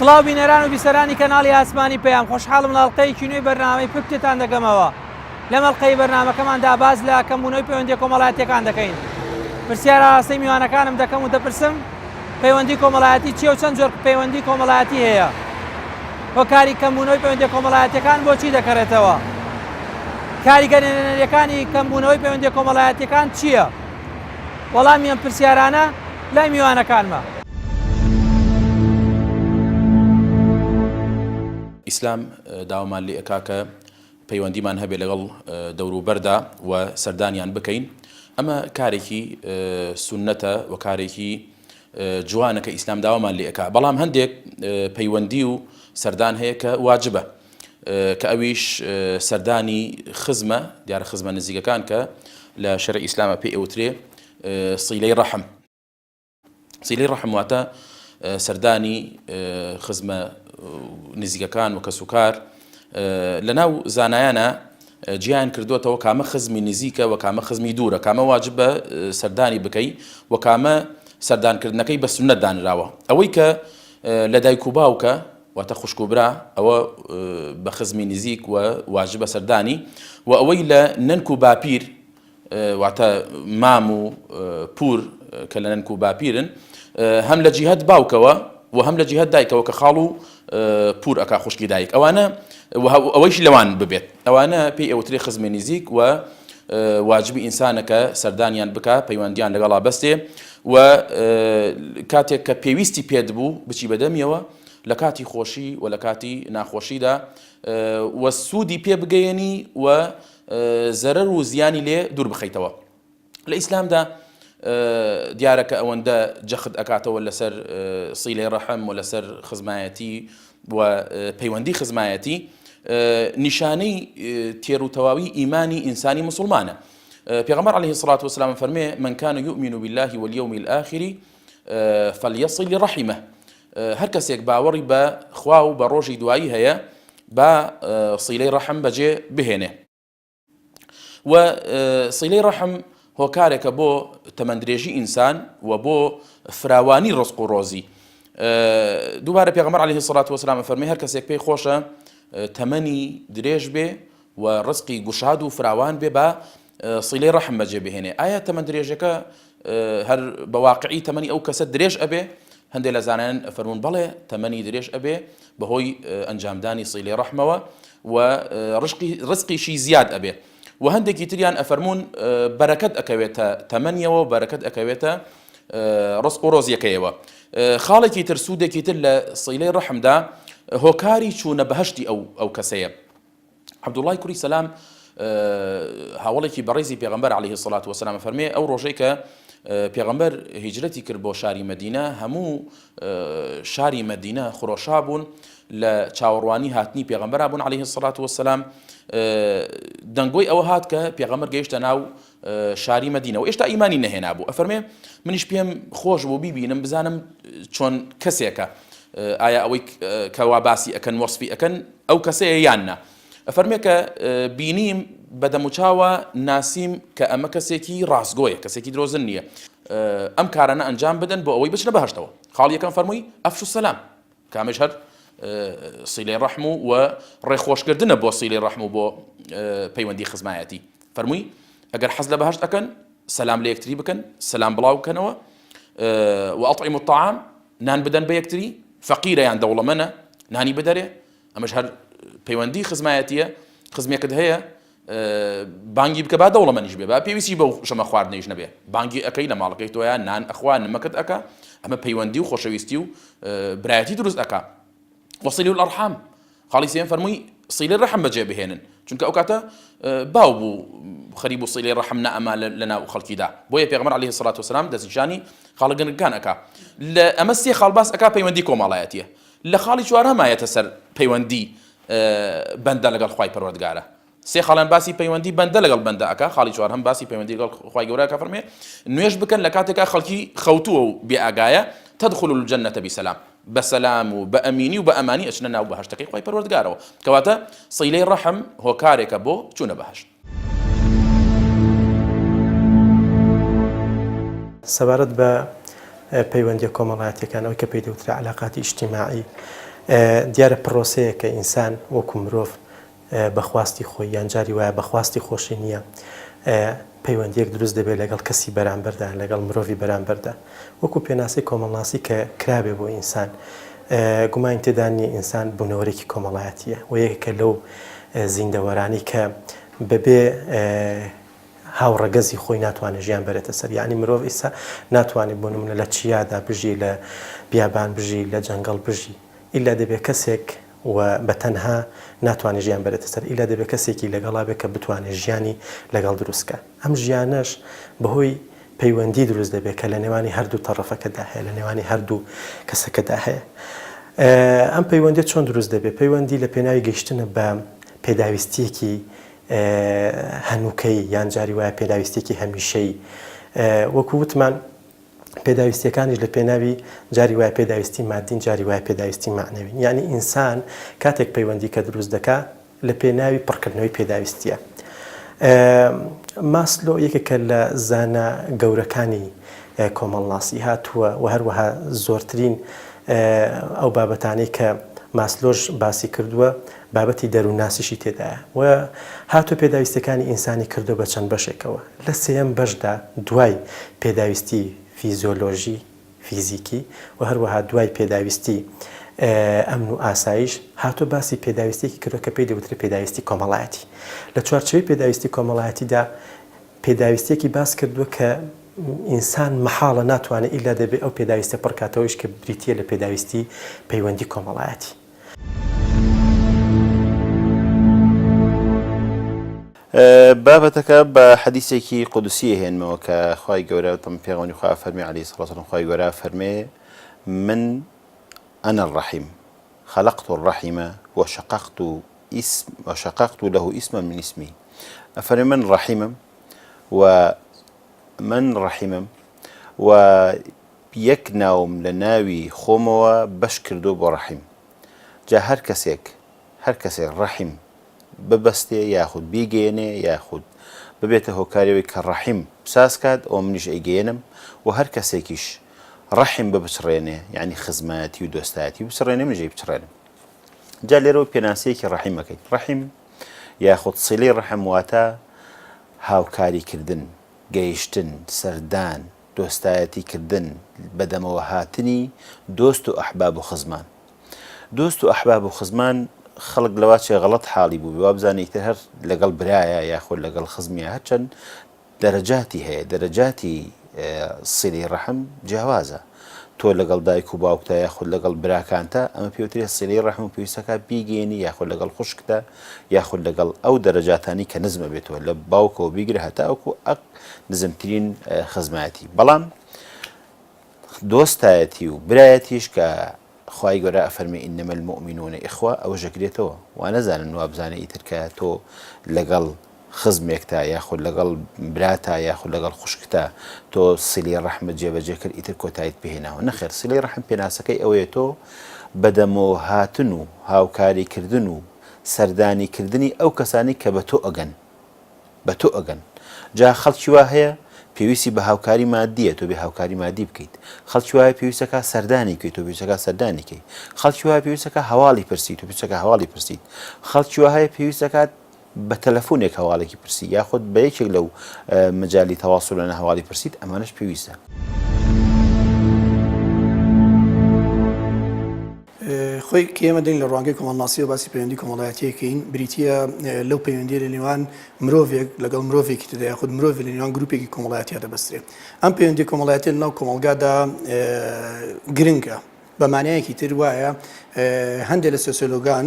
سڵاو بینەران و بیسەرانی کەناڵی ئاسمانی پەیام، خۆشحاڵم لە ئەڵقەیەکی نوێی بەرنامەی پرتێتان دەگەمەوە. لەم ئەڵقەی بەرنامەکەماندا باس لە کەمبوونەوەی پەیوەندییە کۆمەڵایەتییەکان دەکەین. پرسیار ئاراستەی میوانەکانم دەکەم و دەپرسم پەیوەندی کۆمەڵایەتی چییە و چەند جۆر پەیوەندی کۆمەڵایەتی هەیە؟ هۆکاری کەمبوونەوەی پەیوەندییە کۆمەڵایەتییەکان بۆ چی دەکەڕێتەوە؟ کاریگەرییە نەرێنییەکانی کەمبوونەوەی پەیوەندییە کۆمەڵایەتییەکان چییە؟ وەڵامی ئەم پرسیارانە لای میوانەکانمە. ئیسلام داوامان لێ ئەکا کە پەیوەندیمان هەبێ لەگەڵ دەوروبەردا و سەردانیان بکەین، ئەمە کارێکی سوننەتە و کارێکی جوانە کە ئیسلام داوامان لێ ئەکا، بەڵام هەندێک پەیوەندی و سەردان هەیە کە واجبە کە ئەویش سەردانی خزمە، دیارە خزمە نزیکەکان کە لە شەرعی ئیسلامە پێی ئەوترێ سیلەی ڕەحم. سیلەی ڕەحم واتە سەردانی خزمە نزیکەکان و کەسوکار لەناو زانایانە جیان کردوتەوە کامە خزمی نزیکە و کامە خزمی دوورە کامە واجب بە سەردانی بکەی و کامە سەردانکردنەکەی بە سوننەت دانراوە ئەوەی کە لە دایک و باوکە واتە خوشک و برا ئەوە بە خزمی نزیک و واجبە سەردانی و ئەوەی لە نەنک و باپیر واتە مام و پوور کە لە نەنک و باپیرن هەم لە جیهەت باوکەوە و هەم لە جیهەت دایکەوە کە خاڵ و پوور ئەکا خوشکی دایک ئەوانە ئەوەیش لەوان ببێت ئەوانە پێی ئەوترێ خزمی نزیک و واجبی ئینسانە کە سەردانیان بکا پەیوەندیان لەگەڵا بەستێ و کاتێک کە پێویستی پێت بوو بچی بەدەمیەوە لە کاتی خۆشی و لە کاتی ناخۆشیدا و سوودی پێ بگەیەنی و زەرەر و زیانی لێ دوور بخەیتەوە. لە ئیسلامدا دیارە کە ئەوەندە جەخت ئەکاتەوە لەسەر سیلەی ڕەحم و لەسەر خزمایەتی و پەیوەندی خزمایەتی نیشانەی تێر و تەواوی ئیمانی ئینسانی مسلمانە. پێغەمبەر علیه الصلاة والسلام فەرمێ من كان يؤمن بالله واليوم الآخر فليصل رحمه هەر کەسێک باوەڕی بە خوا و بە ڕۆژی دوایی هەیە با سیلەی ڕەحم بەجێ بهێنێ و سیلەی ڕەحم هۆکارێکە بۆ تەمەندرێژی ئینسان و بۆ فراوانی ڕزق و ڕۆزی دووبارە پێغەمبەر علیه الصلاة والسلام فەرمی هەر کەسێک پێی خۆشە تەمەنی درێژ بێ و ڕزقی گوشاد و فراوان بێ با سیلەی ڕەحم بەجێ بهێنێ ئایا تەمەن درێژەکە هەر بە واقعی تەمەنی ئەو کەسە درێژ ئەبێ؟ هەندێک لە زانایان ئەفەرموون بەڵێ تەمەنی درێژ ئەبێ بەهۆی ئەنجامدانی سیلەی ڕەحمەوە و ڕزقیشی زیاد ئەبێ و هەندێکی تریان ئەفەرموون بەرەکەت ئەکەوێتە تەمەنیەوە و بەرەکەت ئەکەوێتە ڕزق و ڕۆزیەکەیەوە خاڵێکی تر سوودێکی تر لە سیلەی ڕەحمدا هۆکاری چوونە بەهەشتی ئەو ئەو کەسەیە عەبدوڵای کوڕی سەلام هاوەڵێکی بەڕێزی پێغەمبەر علیه الصلاة والسلام فەرمێ ئەو ڕۆژەی کە پێغەمبەر هیجرەتی کرد بۆ شاری مەدینە هەموو شاری مەدینە خرۆشا بوون لە چاوەڕوانی هاتنی پێغەمبەرا بوون علیه الصلاة والسلام دەنگۆی ئەوە هات کە پێغەمبەر گەیشتە ناو شاری مەدینە و ئێشتا ئیمانی نەهێنابوو ئەفەرمێ منیش پێم خۆش بوو بیبینم بزانم چۆن کەسێکە ئایا ئەوەی کەوا باسی ئەکەن وەسفی ئەکەن ئەو کەسەیە یان نا؟ ئەفەرمێ کە بینیم بە دەموچاوە ناسیم کە ئەمە کەسێکی ڕاستگۆیە، کەسێکی درۆزن نییە. ئەم کارانە ئەنجام بدەن بۆ ئەوەی بچنە بەهەشتەوە. خاڵی یەکەم فەرمووی، افشوا السلام، کە ئەمەیش هەر سیلەی ڕەحم و و ڕێخۆشکردنە بۆ سیلەی ڕەحم و بۆ پەیوەندی خزمایەتی. فەرمووی، ئەگەر حەز لە بەهەشت ئەکەن، سەلام لە یەکتری بکەن، سەلام بڵاو بکەنەوە، واطعموا الطعام، نان بدەن بە یەکتری، فەقیرە یان دەوڵەمەنە نانی بدەرێ، ئەمەش هەر پەیوەندی خزمایەتیە، خزمێکت هەیە بانگی بکە با دەوڵەمەنیش بێ با پێویستی بەو ژەمە خواردنەیش نەبێ، بانگی ئەکەی لە ماڵەکەی تۆیا نان ئەخوا نمەکت ئەکا، ئەمە پەیوەندی و خۆشەویستی و برایەتی دروست ئەکا. وصلوا الارحام خاڵی سێیەم فەرمووی سیلەی ڕەحم بەجێ بهێنن چونکە ئەو کاتە باو بوو خەریب و سیلەی ڕەحم نەئەما لە ناو خەڵکیدا بۆیە پێغەمبەر عەلەیهی سڵات وسلام دەستنیشانی خاڵە گرنگەکان ئەکا لە ئەمە سێ خاڵ باس ئەکا پەیوەندی کۆمەڵایەتیە لە خاڵی چوارەم ئایەتە سەر پەیوەندی بەندە لەگەڵ خوای پەروەردگارە سێ خاڵیان باسی پەیوەندی بەندە لەگەڵ بەندە ئەکا، خاڵی چوارهەم باسی پەیوەندی لەگەڵ خوای گەورە ئەکا فەرموێ، نوێژ بکەن لە کاتێکا خەڵکی خەوتووە و بێ ئاگایە، تدخلوا الجنە بسلام، بە سەلام و بە ئەمینی و بە ئەمانی ئەچنە ناو بەهەشتەکەی خوای پەروەردگارەوە، کەواتە سیلەی ڕەحم هۆکارێکە بۆ چوونە بەهەشت. سەبارەت بە پەیوەندیە کۆمەڵایەتیەکان ئەوەی کە پێی دەوترێ علاقاتی اجتماعی. دیارە پڕۆسەیەکە ئینسان وەکو مرۆڤ بە خواستی خۆی یان جاری وایە بە خواستی خۆشی نییە پەیوەندییەک دروست دەبێت لەگەڵ کەسی بەرامبەردا لەگەڵ مرۆڤی بەرامبەردا وەکو پێناسەی کۆمەڵناسی کە کرابێ بۆ ئینسان گومانی تێدا نییە ئینسان بوونەوەرێکی کۆمەڵایەتییە و یەکێکە لەو زیندەوەرانەی کە بەبێ هاوڕەگەزی خۆی ناتوانێت ژیان بەرێتە سەر یانی مرۆڤ ئیستا ناتوانێت بۆ نمونە لە چیادا بژی لە بیابان بژی لە جەنگەڵ بژی ئیلا دەبێت کەسێک و بە تەنها ناتوانێت ژیان بەرێتە سەر ئیلا دەبێت کەسێکی لەگەڵا بێت کە بتوانێت ژیانی لەگەڵ دروست کا ئەم ژیانەش بەهۆی پەیوەندی دروست دەبێت کە لە نێوانی هەردوو تەڕەفەکەدا هەیە لە نێوانی هەردوو کەسەکەدا هەیە ئەم پەیوەندیە چۆن دروست دەبێت پەیوەندی لە پێناوی گەیشتنە بە پێداویستیەکی هەنووکەیی یان جاری وایە پێداویستیەکی هەمیشەیی وەکو وتمان پێداویستیەکانیش لە پێناوی جاری وایە پێداویستی مادین جاری وایە پێداویستی مەعنەوین یعنی ئینسان کاتێک پەیوەندی کە دروست دەکا لە پێناوی پڕکردنەوەی پێداویستیە ماسلۆ یەکێکە لە زانا گەورەکانی کۆمەڵناسی هاتووە و هەروەها زۆرترین ئەو بابەتانەی کە ماسلۆش باسی کردووە بابەتی دەروونناسیشی تێدایە و هاتووە پێداویستیەکانی ئینسانی کردووە بە چەند بەشێکەوە، لە سێیەم بەشدا دوای پێداویستی فیزیۆلۆژی، فیزیکی، و هەروەها دوای پێداویستی ئەمن و ئاسایش، هاتووە باسی پێداویستیەکی کردووە کە پێی دەوترێت پێداویستی کۆمەڵایەتی. لە چوارچێوەی پێداویستی کۆمەڵایەتیدا پێداویستیەکی باس کردووە کە ئینسان مەحاڵە ناتوانێت ئیلا دەبێت ئەو پێداویستیە پڕکاتەوە ئەویش کە بریتیە لە پێداویستی پەیوەندی کۆمەڵایەتی. بابەتەکە بە حەدیسێکی قودسی ئەهێنمەوە کە خوای گەورە پێغەمبەری خوا فەرمی علیه الصلاة والسلام خوای گەورە فەرمێ من انا الرحیم خلقت الرحم وشققت اسم وشققت له اسما من اسمي ئەفەرمێ من ڕەحیمم و من ڕەحیمم و یەک ناوم لە ناوی خۆمەوە بەش کردووە بۆ ڕەحیم جا هەر کەسێک هەر کەسێک ڕەحیم ببەستێ یاخود بیگەیەنێ یاخود ببێتە هۆکاری ئەوەی کە ڕەحیم ساز کات ئەوە منیش ئەیگەیەنم و هەر کەسێکیش ڕەحیم ببچڕێنێ یعنی خزمایەتی و دۆستایەتی بچڕێنێ منیش ئەیبچڕێنم جا لێرەوە پێناسەیەکی ڕەحیم ئەکەین ڕەحیم یاخود سیلەی ڕەحم واتە هاوکاریکردن گەیشتن سەردان دۆستایەتی کردن، بەدەمەوە هاتنی دۆست و ئەحباب و خزمان. دۆست و ئەحباب و خزمان خەڵک لەوا چێ غەڵەت حاڵی بووبێ وابزانێ ئیتر هەر لەگەڵ برایە یاخود لەگەڵ خزمیە هەرچەند دەرەجاتی هەیە دەرەجاتی سیلەی ڕەحم جیاوازە تۆ لەگەڵ دایک و باوکتا یاخود لەگەڵ براکانتا ئەمە پێوترێ سیلەی ڕەحم و پێویستەکە بیگەێنی یاخود لەگەڵ خوشکتا یاخود لەگەڵ ئەو دەرەجاتانی کە نزمە بێتەوە لە باوکەوە بیگرە هەتاوەکو ئەق نزمترین خزمایەتی بەڵام دۆستایەتی و برایەتیش کە خوای گەورە ئەفەرمێ انما المؤمنون اخوە ئەوەش ئەگرێتەوە وانەزانن وابزانێ ئیتر کە تۆ لەگەڵ خزمێکتا یاخود لەگەڵ براتا یاخود لەگەڵ خوشکتا تۆ سیلەی ڕەحمت جێبەجێ کرد ئیتر کۆتاییت پێهێناوە نەخێر سیلەی ڕەحم پێناسەکەی ئەوەیە تۆ بەدەمەوە هاتن و هاوکاری کردن و سەردانی کردنی ئەو کەسانەی کە بە تۆ ئەگەن بە تۆ ئەگەن جا خەڵکی وا هەیە پێویستی بە هاوکاری مادیە تۆ بێ هاوکاری مادی بکەیت خەڵکی وایە پێویستەکە سەردانی بکەیت تۆ پێویستەکە سەردانی کەی خەڵکی وایە پێویستەکە هەواڵی پرسی تۆ پێویستەکە هەواڵی پرسیت خەڵکی وا هەیە پێویستەکات بە تەلەفۆنێک هەواڵێکی پرسی یاخود بە یەکێک لەو مەجالی تەواصلانە هەواڵی پرسیت ئەمانەش پێویستە. خۆی کە ئێمە دێین لە ڕوانگەی کۆمەڵناسیەوە باسی پەیوەندی کۆمەڵایەتی ئەکەین بریتییە لەو پەیوەندیە لە نێوان مرۆڤێک لەگەڵ مرۆڤێکی تردا یاخود مرۆڤ لە نێوان گروپێکی کۆمەڵایەتیا دەبەسترێ ئەم پەیوەندی کۆمەڵایەتیە لەناو کۆمەڵگادا گرنگە بە مانایەکی تر وایە هەندێک لە سۆسیۆلۆگان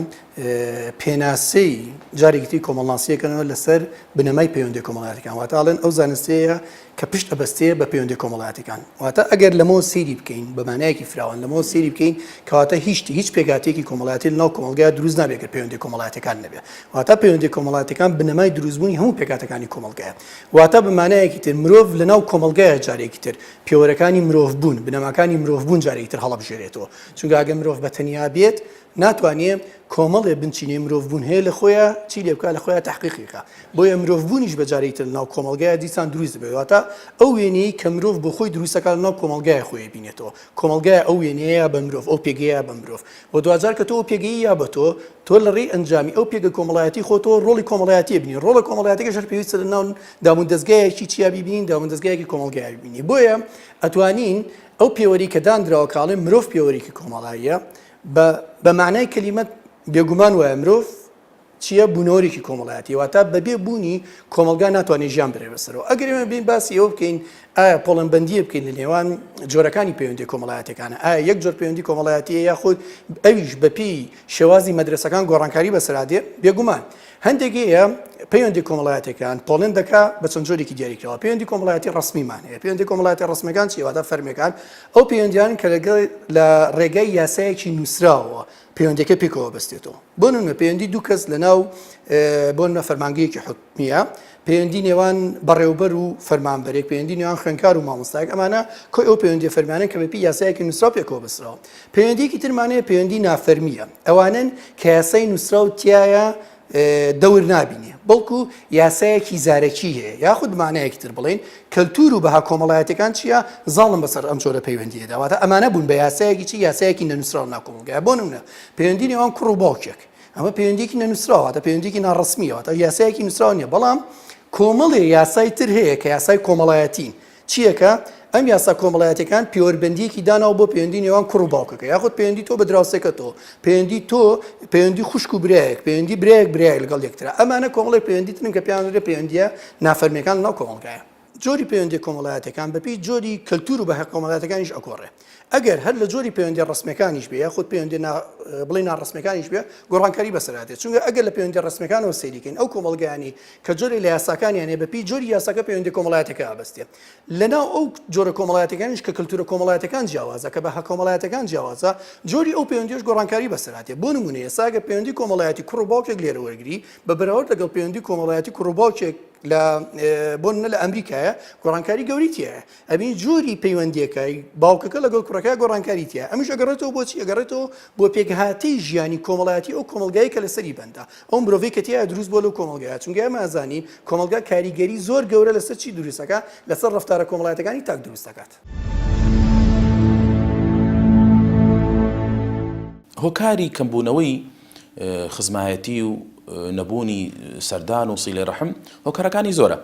پێناسەی جارێکی تری کۆمەڵناسیەکەنەوە لەسەر بنەمای پەیوەندی کۆمەڵایەتەکان واتە ئەڵێن ئەو زانستەیە کە پشت ئەبەستێ بە پەیوەندیە کۆمەڵایەتیەکان. واتە ئەگەر لەمەوە سەیری بکەین، بە مانایەکی فراوان لەمەوە سەیری بکەین، کەواتە هیچ هیچ پێکهاتەیەکی کۆمەڵایەتی لەناو کۆمەڵگایا دروست نابێ گەر پەیوەندیە کۆمەڵایەتیەکان نەبێ. واتە پەیوەندیە کۆمەڵایەتیەکان بنەمای دروستبوونی هەموو پێکهاتەکانی کۆمەڵگایە. واتە بە مانایەکی تر مرۆڤ لەناو کۆمەڵگایا جارێکی تر پێوەرەکانی مرۆڤبوون، بنەماکانی مرۆڤبوون جارێکی تر هەڵەبژێرێتەوە. چونکە ئەگەر مرۆڤ بە تەنیا بێ. بێت ناتوانێ کۆمەڵێ بنچینەی مرۆڤ بوون هەیە لە خۆیا چی لێ بکا لە خۆیا تەحقیقی کا بۆیە مرۆڤ بوونیش بە جارێکی تر لەناو کۆمەڵگایا دیسان دروست دەبێت واتە ئەو وێنەیەی کە مرۆڤ بۆ خۆی دروست دەکات لەناو کۆمەڵگایا خۆی ئەبینێتەوە کۆمەڵگایا ئەو وێنەیە بە مرۆڤ ئەو پێگەیە بە مرۆڤ و دواجار کە تۆ ئەو پێگەیە یا بە تۆ تۆ لە ڕێی ئەنجامی ئەو پێگە کۆمەڵایەتی خۆتەوە ڕۆڵی کۆمەڵایەتی ئەبینی ڕۆڵە کۆمەڵایەتەکەش هەر پێویستە لەناو دامودەزگایەکی چیا بیبینین دامودەزگایەکی کۆمەڵگایا بیبینی بۆیە ئەتوانین ئەو پێوەری کە دانراوە کە ئەڵێن مرۆڤ پێوەرێکی کۆمەڵاییە بە بە مانای کەلیمە بێگومان وایە مرۆڤ چییە بوونەوەرێکی کۆمەڵایەتی واتە بەبێ بوونی کۆمەڵگا ناتوانێت ژیان برێ بەسەرەوە ئەگەر ئێمە بین باسی ئەوە بکەین ئایا پۆڵەنبەندیە بکەین لە نێوان جۆرەکانی پەیوەندی کۆمەڵایەتەکانە ئایا یەک جۆر پەیوەندی کۆمەڵایەتیە یاخود ئەویش بەپێی شێوازی مەدرسەکان گۆڕانکاری بەسەرا دێ بێگومان هەندێک هەیە پەیوەندی کۆمەڵایەتەکان پۆڵێن دەکا بە چەند جۆرێکی دیاریکراوە پەیوەندی کۆمەڵایەتی ڕەسمیمان هەیە پەیوەندی کۆمەڵایەتی ڕەسمیەکان چی واتە فەرمیەکان ئەو پەیوەندیان کە لەگەڵ لە ڕێگای یاسایەکی نووسراوە پەیوەندەکە پێکەوە بەستێتەوە بۆ نمونە پەیوەندی دوو کەس لە ناو بۆ نمونە فەرمانگەیەکی حکومیە پەیوەندی نێوان بەڕێوبەر و فەرمانبەرێک پەیوەندی نێوان خوێنکار و مامۆستایەک ئەمانە کۆی ئەو پەیوەندی فەرمیانە کە بەپێی یاسایەکی نووسراو پێکەوە بەستراوە پەیوەندیەکی ترمان هەیە پەیوەندی نافەرمیە ئەوانەن کە یاسای نووسراو تیایە دەور نابینێ بەڵکو یاسایەکی زارەکی هەیە یاخود مانایەکی تر بڵێین کەلتور و بەها کۆمەڵایەتەکان چییە زاڵم بەسەر ئەم جۆرە پەیوەندیەدا واتە ئەمانە بوون بە یاسایەکی چی یاسایەکی نەنووسراو ناو کۆمەڵگای بۆ نمونە پەیوەندی نێوان کوڕ و باوکێک ئەمە پەیوەندیەکی نەنووسراوە واتە پەیوەندیەکی ناڕەسمیە واتە یاسایەکی نووسراو نییە بەڵام کۆمەڵێ یاسای تر هەیە کە یاسای کۆمەڵایەتین چییەکە؟ ئەم یاسا کۆمەڵایەتیەکان پێوەربەندیەکی داناوە بۆ پەیوەندی نێوان کوڕ و باوکەکە یاخود پەیوەندی تۆ بە دراوسێکەتەوە پەیوەندی تۆ پەیوەندی خوشک و برایەک پەیوەندی برایەک برایەک لەگەڵ یەکترا ئەمانە کۆمەڵێک پەیوەندی ترن کە پێیان دەڵێ پەیوەندیە نافەرمیەکان لەناو کۆمەڵگایە. جۆری پەیوەندیە کۆمەڵایەتیەکان بەپێی جۆری کەلتور و بەها کۆمەڵایەتەکانیش ئەگۆڕێ. ئەگەر هەر لە جۆری پەیوەندیە ڕەسمیەکانیش بێ یاخود پەیوەندیە نا بڵێ ناڕەسمیەکانیش بێ گۆڕانکاری بەسەرا دێت چونکە ئەگەر لە پەیوەندیە ڕەسمیەکانەوە سەیری کەین ئەو کۆمەڵگایانەی کە جۆرێ لە یاساکانیان هەیە بەپێی جۆری یاساکە پەیوەندیە کۆمەڵایەتیەکە ئەبەستێ لەناو ئەو جۆرە کۆمەڵایەتەکانیش کە کەلتورە کۆمەڵایەتەکان جیاوازە کە بەها کۆمەڵایەتەکان جیاوازە جۆری ئەو پەیوەندیش گۆڕانکاری بەسەرا دێ بۆ نمونە ئێستا ئەگەر پەیوەندی کۆمەڵایەتی کوڕ و باوکێک لێرە وەرگری بە بەراورد لەگەڵ پەیوەندی کۆمەڵایەتی کوڕ و باوکێک لە بۆ نمونە لە ئەمریکایە گۆڕانکاری گەوری تیایە ئەبینی جۆری پەیوەندیەکەی باوکەکە لەگەڵ کوڕەکە گۆڕانکاری تیایە ئەمیش ئەگەڕێتەوە بۆچی ئەگەڕێتەوە بۆ پێکهاتەی ژیانی کۆمەڵایەتی ئەو کۆمەڵگایەی کە لەسەری بەندە ئەو مرۆڤەی کە تیایا دروست بووە لەو کۆمەڵگایە چونکە ئێمە ئەزانین کۆمەڵگا کاریگەری زۆر گەورە لەسەر چی دروست ئەکات لەسەر ڕەفتارە کۆمەڵایەتەکانی تاک دروست ئەکات. هۆکاری کەمبوونەوەی خزمایەتی و نەبوونی سەردان و سیلەی ڕەحم هۆکارەکانی زۆرە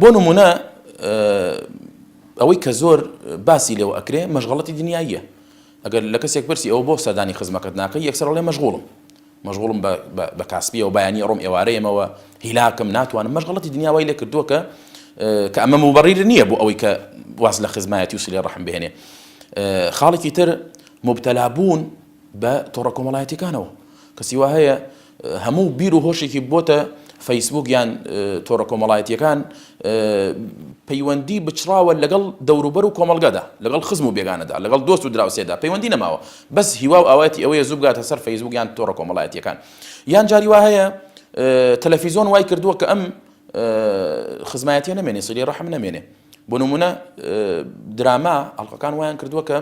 بۆ نمونە ئەوەی کە زۆر باسی لێوە ئەکرێ مەشغەڵەتی دنیاییە ئەگەر لە کەسێک پرسی ئەوە بۆ سەردانی خزمەکەت ناکەی یەکسەر ئەڵێ مەشغوڵم مەشغوڵم بە کاسبیەوە بەیانی ئەڕۆم ئێوارە یەمەوە هیلاکم ناتوانم مەشغەڵەتی دنیا وای لێ کردووە کە کە ئەمە موبەڕیر نییە بۆ ئەوەی کە واز لە خزمایەتی و سیلەی ڕەحم بهێنێ خاڵێکی تر مبتەلا بوون بە تۆڕە کۆمەڵایەتیەکانەوە کەسی وا هەیە هەموو بیر و هۆشێکی بۆتە فەیسبوک یان تۆڕە کۆمەڵایەتیەکان پەیوەندی بچڕاوە لەگەڵ دەوروبەر و کۆمەڵگەدا لەگەڵ خزم و بێگانەدا لەگەڵ دۆست و دراوسێدا پەیوەندی نەماوە بەس هیوا و ئاواتی ئەوەیە زوو بگاتە سەر فەیسبوک یان تۆڕە کۆمەڵایەتیەکان یان جاری وا هەیە تەلەفیزۆن وای کردووە کە ئەم خزمایەتیە نەمێنێ سیلەی ڕەحم نەمێنێ بۆ نمونە دراما ئەڵلقەکان وایان کردووە کە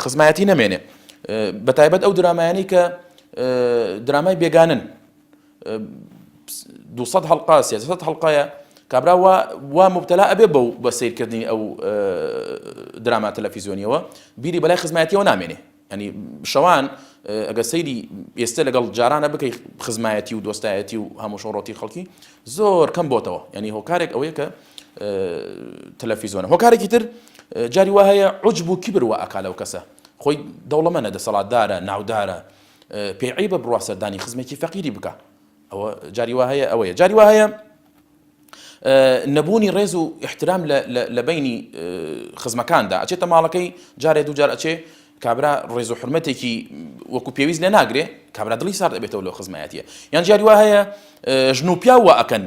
خزمایەتی نەمێنێ بە تایبەت ئەو درامایانەی کە درامای بێگانن 200 هەڵقا 300 هەڵقایە کابرا وا وا مبتلا ئەبێ بەو بە سیرکردنی ئەو دراما تەلەفیزیۆنیەوە بیری بەلای خزمایەتیەوە نامێنێ ینی شەوان ئەگە سەیری ئێستا لەگەڵ جارانە بکەی خزمایەتی و دۆستایەتی و هەموو شۆڕۆتی خەڵکی زۆر کەم بۆتەوە ینی هۆکارێک ئەوەیە کە تەلەفیزۆنە هۆکارێکی تر جاری وا هەیە عجب و کیبر وا ئەکا لەو کەسە خۆی دەوڵەمەنە دەسەڵاتدارە ناودارە پێی عیبە بڕوا سەردانی خزمێکی فەقیری بکە ئەوە جاری وا هەیە ئەوەیە جاری وا هەیە نەبوونی ڕێز و احترام لە بینی خزمەکاندا ئەچێتە ماڵەکەی جارێ دووجار ئەچێ کابرا ڕێز و حرمەتێکی وەکو پێویست لێ ناگرێ کابرا دڵی سارد ئەبێتەوە لەو خزمایەتیە یان جاری وا هەیە ژن و پیاو وا ئەکەن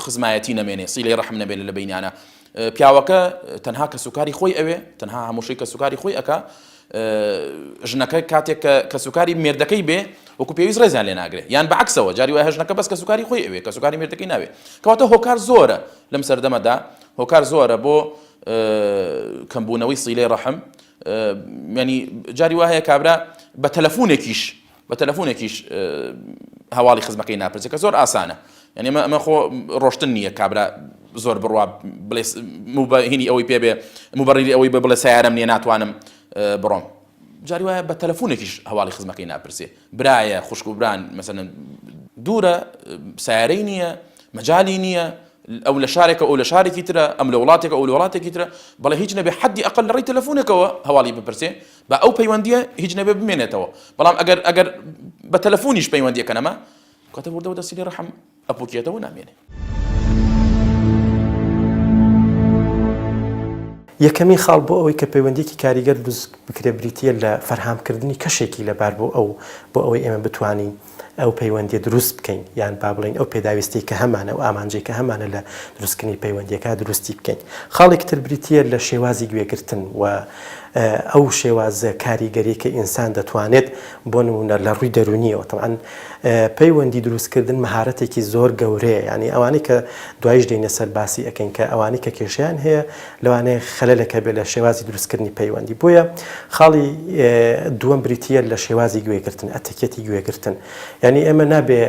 خزمایەتی نەمێنێ سیلەی ڕەحم نەبێت لە بینیانە پیاوەکە تەنها کەسوکاری خۆی ئەوێ تەنها هەمووشەی کەسوکاری خۆی ئەکا ژنەکە کاتێک کە کەسوکاری مێردەکەی بێ وەکو پێویست ڕێزیان لێ ناگرێ یان بەعکسەوە جاری وایە ژنەکە بەس کەسوکاری خۆی ئەوێ کەسوکاری مێردەکەی ناوێ کەواتە هۆکار زۆرە لەم سەردەمەدا هۆکار زۆرە بۆ کەمبوونەوەی سیلەی ڕەحم ینی جاری وا هەیە کابرا. بە تەلەفونێکیش بە تەلەفونێکیش هەواڵی خزمەکەی ناپرسێ کە زۆر ئاسانە یعنی ئەمە ئەمە خۆ ڕۆشتن نییە کابرا زۆر بڕوا بڵێ هینی ئەوەی پێ بێ مبەڕیری ئەوەی بە بڵێ سیارەم نییە ناتوانم بڕۆم جاری وایە بە تەلەفونێکیش هەواڵی خزمەکەی ناپرسێ برایە خوشک و بران مەسەلەن دوورە سیارەی نییە مەجالی نییە ئەو لە شارێکە ئەو لە شارێکی ترە ئەم لە وڵاتێکە ئەو لە وڵاتێکی ترە بەڵێ هیچ نەبێ حەدی ئەقل لە ڕێی تەلەفونێکەوە هەواڵی بپرسێ با ئەو پەیوەندیە هیچ نەبێ بمێنێتەوە بەڵام ئەگەر ئەگەر بە تەلەفونیش پەیوەندیەکە نەما کاتە وردە وردە سیلی ڕەحم ئەپوکێتەوە نامێنێ. یەکەمین خاڵ بۆ ئەوەی کە پەیوەندیەکی کاریگەر دروست بکرێت بریتیە لە فەرهامکردنی کەشێکی لەبار بۆ ئەو بۆ ئەوەی ئێمە بتوانین ئەو پەیوەندیە دروست بکەین یان با بڵێین ئەو پێداویستیەی کە هەمانە ئەو ئامانجەی کە هەمانە لە دروستکردنی پەیوەندیەکە دروستی بکەین. خاڵێکی تر بریتیە لە شێوازی گوێگرتن و ئەو شێوازە کاریگەریەی کە ئینسان دەتوانێت بۆ نمونە لە ڕووی دەروونیەوە تەبعەن پەیوەندی دروستکردن مەهارەتێکی زۆر گەورەیە یانی ئەوانەی کە دوایش دێینە سەر باسی ئەکەین کە ئەوانەی کە کێشەیان هەیە لەوانەیە خەلەلێک هەبێت لە شێوازی دروستکردنی پەیوەندی بۆیە خاڵی دووەم بریتییە لە شێوازی گوێگرتن ئەتەکێتی گوێگرتن یعنی ئێمە نابێ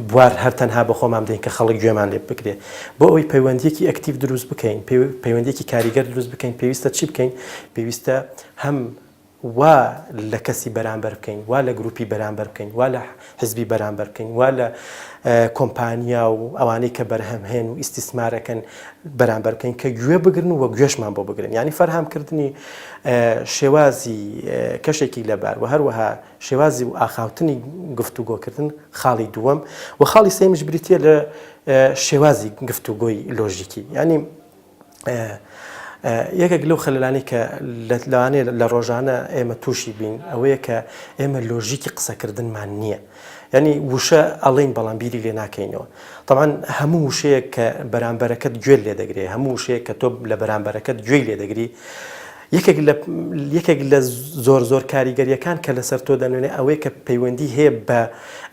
بوار هەر تەنها بە خۆمان بدەین کە خەڵک گوێمان لێ بگرێ بۆ ئەوەی پەیوەندیەکی active دروست بکەین پەیوەندیەکی کاریگەر دروست بکەین پێویستە چی بکەین پێویستە هەم وا لە کەسی بەرامبەر بکەین، وا لە گروپی بەرامبەر بکەین، وا لە حزبی بەرامبەر بکەین، وا لە کۆمپانیا و ئەوانەی کە بەرهەمهێن و ئیستیسمارەکەن بەرامبەر بکەین کە گوێ بگرن و گوێشمان بۆ بگرن. یانی فەرهامکردنی شێوازی کەشێکی لەبار و هەروەها شێوازی و ئاخاوتنی گفتوگۆکردن خاڵی دووەم و خاڵی سێیەمیش بریتییە لە شێوازی گفتوگۆی لۆژیکی. یانی یەکێک لەو خەلەلانەی کە لەوانەیە لە ڕۆژانە ئێمە تووشی بین ئەوەیە کە ئێمە لۆژیکی قسەکردنمان نییە. یعنی وشە ئەڵین بەڵام بیری لێ ناکەینەوە طبعا هەموو وشەیەک کە بەرامبەرەکەت گوێت لێ دەگرێ هەموو وشەیەک کە تۆ لە بەرامبەرەکەت گوێی لێ دەگری یەکێک لە یەکێک لە زۆر زۆر کاریگەریەکان کە لەسەر تۆ دەنوێنێ ئەوەیە کە پەیوەندی هەیە بە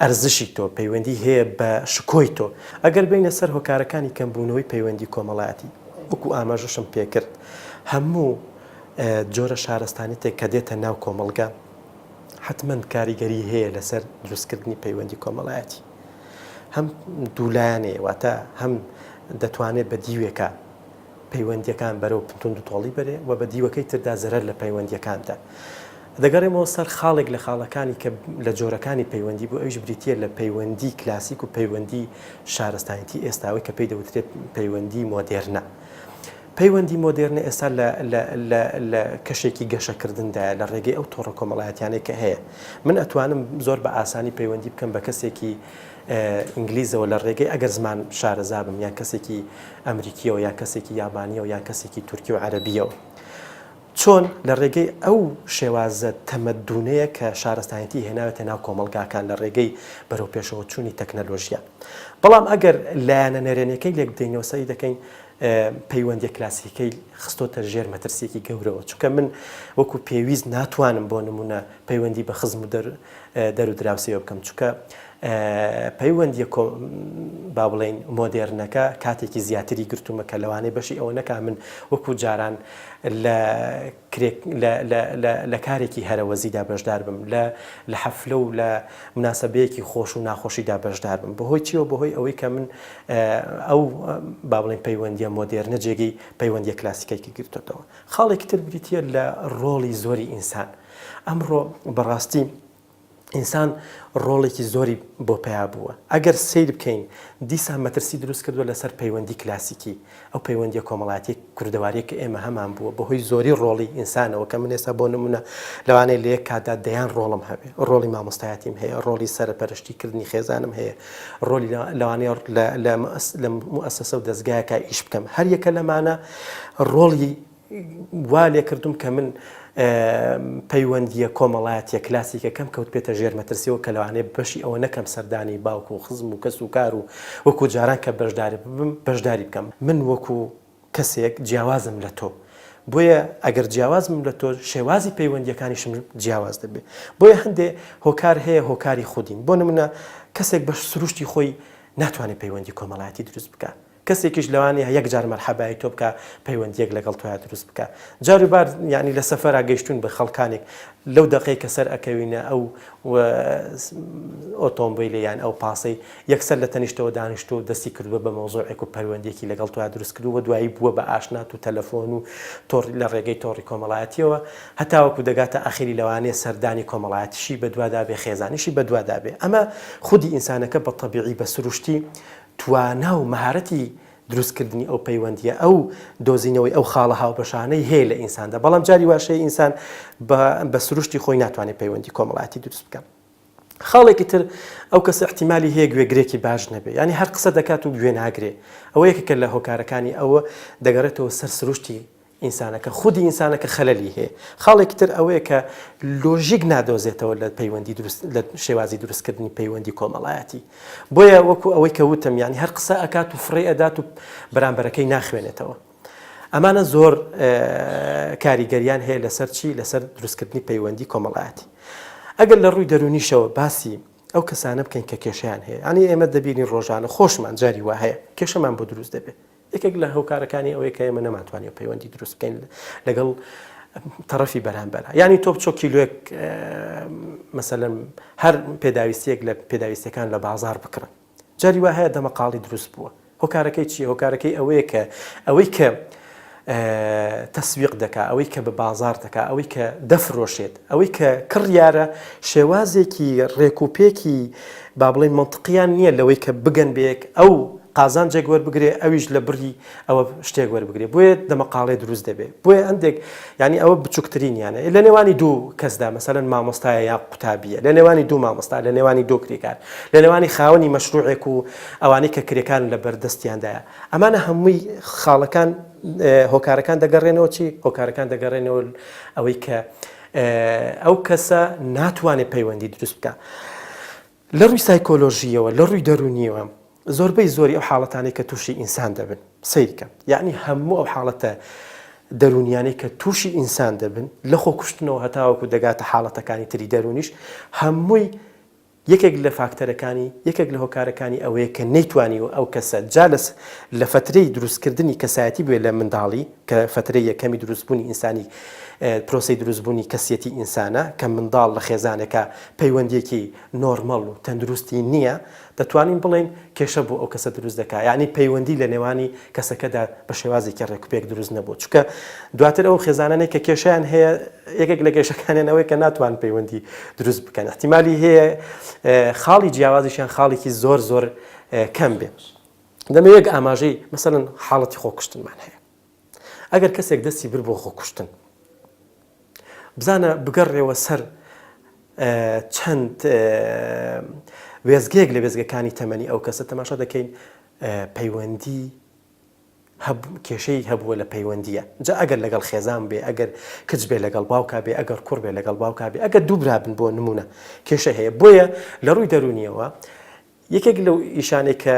ئەرزشی تۆ پەیوەندی هەیە بە شکۆی تۆ ئەگەر بێینە سەر هۆکارەکانی کەمبوونەوەی پەیوەندی کۆمەڵایەتی، وەکو ئاماژەشم پێکرد، هەموو جۆرە شارستانیەتێک کە دێتە ناو کۆمەڵگە، حەتمەن کاریگەری هەیە لەسەر دروستکردنی پەیوەندی کۆمەڵایەتی. هەم دوولایەنەیە، واتە هەم دەتوانێت بە دیوێکا پەیوەندییەکان بەرەو توندوتۆڵی بەرێ و بە دیوەکەی تردا زەرەر لە پەیوەندییەکان بدا. دەگەڕێمەوە سەر خاڵێک لە خاڵەکانی کە لە جۆرەکانی پەیوەندی بوو ئەویش بریتییە لە پەیوەندی کلاسیک و پەیوەندی شارستانیتی ئێستا ئەوەی کە پێی دەوترێت پەیوەندی مۆدێرنە. پەیوەندی مۆدێرنە ئێستا لە لە لە لە کەشێکی گەشەکردندایە لە ڕێگەی ئەو تۆڕە کۆمەڵایەتیانەی کە هەیە. من ئەتوانم زۆر بە ئاسانی پەیوەندی بکەم بە کەسێکی ئینگلیزەوە لە ڕێگەی ئەگەر زمان شارەزا بم یان کەسێکی ئەمریکیەوە یان کەسێکی یابانیەوە یان کەسێکی تورکی و عەرەبیەوە. چۆن؟ لە ڕێگەی ئەو شێوازە تەمەدونەیە کە شارستانێتی هێناوێتە ناو کۆمەڵگاکان لە ڕێگەی بەرەوپێشەوەچوونی تەکنەلۆژیا. بەڵام ئەگەر لایەنە نەرێنیەکەی لێک بدەینەوە سەیر دەکەین پەیوەندیە کلاسیکەی خستۆتە ژێر مەترسیەکی گەورەوە چونکە من وەکو پێویست ناتوانم بۆ نمونە پەیوەندی بە خزم و دەر و دراوسێوە بکەم چونکە پەیوەندیە با بڵێین مۆدێرنەکە کاتێکی زیاتری گرتوومە کە لەوانەیە بەشی ئەوە نەکا من وەکو جاران لە لە کارێکی هەرەوەزیدا بەشدار بم لە لە حەفلە و لە مناسبەیەکی خۆش و ناخۆشیدا بەشدار بم بەهۆی چیەوە بەهۆی ئەوەی کە من ئەو با بڵێین پەیوەندیە مۆدێرنە جێگەی پەیوەندیە کلاسیکەی گرتووەتەوە خاڵێکی تر بریتیە لە ڕۆڵی زۆری ئینسان ئەمڕۆ بەڕاستی ئینسان ڕۆڵێکی زۆری بۆ پەیا بووە. ئەگەر سەیر بکەین دیسان مەترسی دروست کردووە لەسەر پەیوەندی کلاسیکی، ئەو پەیوەندیە کۆمەڵایەتیە کوردەواریە کە ئێمە هەمان بووە بەهۆی زۆری ڕۆڵی ئینسانەوە کە من ئێستا بۆ نمونە لەوانەیە لە یەک کاتدا دەیان ڕۆڵم هەبێ، ڕۆڵی مامۆستایەتیم هەیە، ڕۆڵی سەرپەرشتی کردنی خێزانم هەیە، ڕۆلی لەوانەیە لە موئەسەسە و دەزگایەکا ئیش بکەم، هەر یەکە لەمانە ڕۆڵی وا لێکردوم کە من پەیوەندییە کۆمەڵایەتییە کلاسیکەکەم کەوتبێتە ژێر مەترسیەوە کە لەوانەیە بەشی ئەوە نەکەم سەردانی باوک و خزم و کەس و کار و وەکو جاران کە بەشداری ببم بەشداری بکەم من وەکو کەسێک جیاوازم لە تۆ بۆیە ئەگەر جیاوازم لە تۆ شێوازی پەیوەندیەکانیشم جیاواز دەبێ بۆیە هەندێ هۆکار هەیە هۆکاری خودین بۆ نمونە کەسێک بە سروشتی خۆی ناتوانێت پەیوەندی کۆمەڵایەتی دروست بکات. کەسێکیش لەوانەیە یەک جار مەرحەبای تۆ بکا پەیوەندیەک لەگەڵ تۆیا دروست بکا جار و بار یانی لە سەفەرا گەیشتوون بە خەڵکانێک لەو دەقەی کە سەر ئەکەوینە ئەو ئۆتۆمبیلە یان ئەو پاسەی یەکسەر لە تەنیشتەوە دانیشتووە و دەستی کردووە بە مەوزوعێک و پەروەندیەکی لەگەڵ تۆیا دروست کردووە دوایی بووە بە ئاشنات و تەلەفۆن و تۆڕ لە ڕێگەی تۆڕی کۆمەڵایەتیەوە هەتاوەکو دەگاتە ئاخیری لەوانەیە سەردانی کۆمەڵایەتیشی بەدوادا بێ خێزانیشی بەدوادا بێ ئەمە خودی ئینسانەکە بە تەبیعی بە سروشتی توانا و مەهارەتی دروستکردنی ئەو پەیوەندییە، ئەو دۆزینەوەی ئەو خاڵە هاوبەشانەی هەیە لە ئینساندا، بەڵام جاری واش هەیە ئینسان بە سروشتی خۆی ناتوانێت پەیوەندی کۆمەڵایەتی دروست بکات. خاڵێکی تر ئەو کەسە ئیحتیمالی هەیە گوێگرێکی باش نەبێ، یانی هەر قسە دەکات و گوێ ناگرێ، ئەوە یەکێکە لە هۆکارەکانی ئەوە دەگەڕێتەوە سەر سروشتی ئینسانەکە خودی ئینسانەکە خەلەلی هەیە. خاڵێکی تر ئەوەیە کە لۆژیک نادۆزێتەوە لە پەیوەندی دروست لە شێوازی دروستکردنی پەیوەندی کۆمەڵایەتی. بۆیە وەکو ئەوەی کە وتم یانی هەر قسە ئەکات و فڕێ ئەدات و بەرامبەرەکەی ناخوێنێتەوە. ئەمانە زۆر کاریگەریان هەیە لەسەر چی؟ لەسەر دروستکردنی پەیوەندی کۆمەڵایەتی. ئەگەر لە ڕووی دەروونیشەوە باسی ئەو کەسانە بکەین کە کێشەیان هەیە، یانی ئێمە دەبینین ڕۆژانە خۆشمان جاری وا هەیە کێشەمان بۆ دروست دەبێت. یەکێک لە هۆکارەکانی ئەوەیە کە ئێمە نەمانتوانیوە پەیوەندی دروست بکەین لەگەڵ تەڕەفی بەرامبەرە یعنی تۆ بچۆ کیلۆیەک مەسەلەن هەر پێداویستیەک لە پێداویستەکان لە بازار بکڕن جاری وا هەیە دەمەقاڵی دروست بووە هۆکارەکەی چی هۆکارەکەی ئەوەیە کە ئەوەی کە تەسویق دەکا ئەوەی کە بە بازار دەکا ئەوەی کە دەفرۆشێت ئەوەی کە کڕیارە شێوازێکی ڕێک و پێکی با بڵێین مەنتقیان نییە لەوەی کە بگەن بەیەک ئەو قازانجێک وەربگرێ ئەویش لە بڕی ئەوە شتێک وەربگرێ بۆیە دەمەقاڵێ دروست دەبێ بۆیە هەندێک یعنی ئەوە بچووکترینیانە لە نێوانی دوو کەسدا مەسەلەن مامۆستایە یا قوتابیە لە نێوانی دوو مامۆستا لە نێوانی دوو کرێکار لە نێوانی خاوەنی مەشروعێک و ئەوانەی کە کرێکان لە بەردەستیاندایە ئەمانە هەمووی خاڵەکان هۆکارەکان دەگەڕێنەوە چی هۆکارەکان دەگەڕێنەوە ئەوەی کە ئەو کەسە ناتوانێت پەیوەندی دروست بکە لە ڕووی سایکۆلۆژیەوە لە ڕووی دەرونیەوە زۆربەی زۆری ئەو حاڵەتانەی کە تووشی ئینسان دەبن سیرکە یعنی هەموو ئەو حاڵەتە دەرونیانەی کە تووشی ئینسان دەبن لە خۆ کوشتنەوە هەتاوەکو دەگاتە حاڵەتەکانی تری دەرونیش هەمووی یەکێک لە فاکتەرەکانی، یەکێک لە هۆکارەکانی ئەوەیە کە نەیتوانیوە ئەو کەسە جا لە لە فەترەی دروستکردنی کەسایەتی بوێ لە منداڵی کە فەترەی یەکەمی دروستبوونی ئینسانی پرۆسەی دروستبوونی کەسیەتی ئینسانە کە منداڵ لە خێزانێکا پەیوەندیەکی نۆرمەڵ و تەندروستی نییە دەتوانین بڵێین کێشە بۆ ئەو کەسە دروست دەکا یانی پەیوەندی لە نێوانی کەسەکەدا بە شێوازێکی ڕێکوپێک دروست نەبوو چونکە دواتر ئەو خێزانانەی کە کێشەیان هەیە یەکێک لە کێشەکانیان ئەوەیە کە ناتوان پەیوەندی دروست بکەن احتیمالی هەیە خاڵی جیاوازیشیان خاڵێکی زۆر زۆر کەم بێ دەمەوێت ئاماژەی مەسەلەن حاڵەتی خۆکوشتنمان هەیە ئەگەر کەسێک دەستی بر بۆ خۆکوشتن بزانە بگەڕێوە سەر چەند وێزگەیەک لە وێزگەکانی تەمەنی ئەو کەسە تەماشا دەکەین پەیوەندی کێشەی هەبووە لە پەیوەندیە جا ئەگەر لەگەڵ خێزان بێ ئەگەر کچ بێ لەگەڵ باوکا بێ ئەگەر کوڕ بێ لەگەڵ باوکا بێ ئەگەر دوو برا بن بۆ نمونە کێشە هەیە بۆیە لە ڕووی دەرونیەوە یەکێک لەو ئیشانەی کە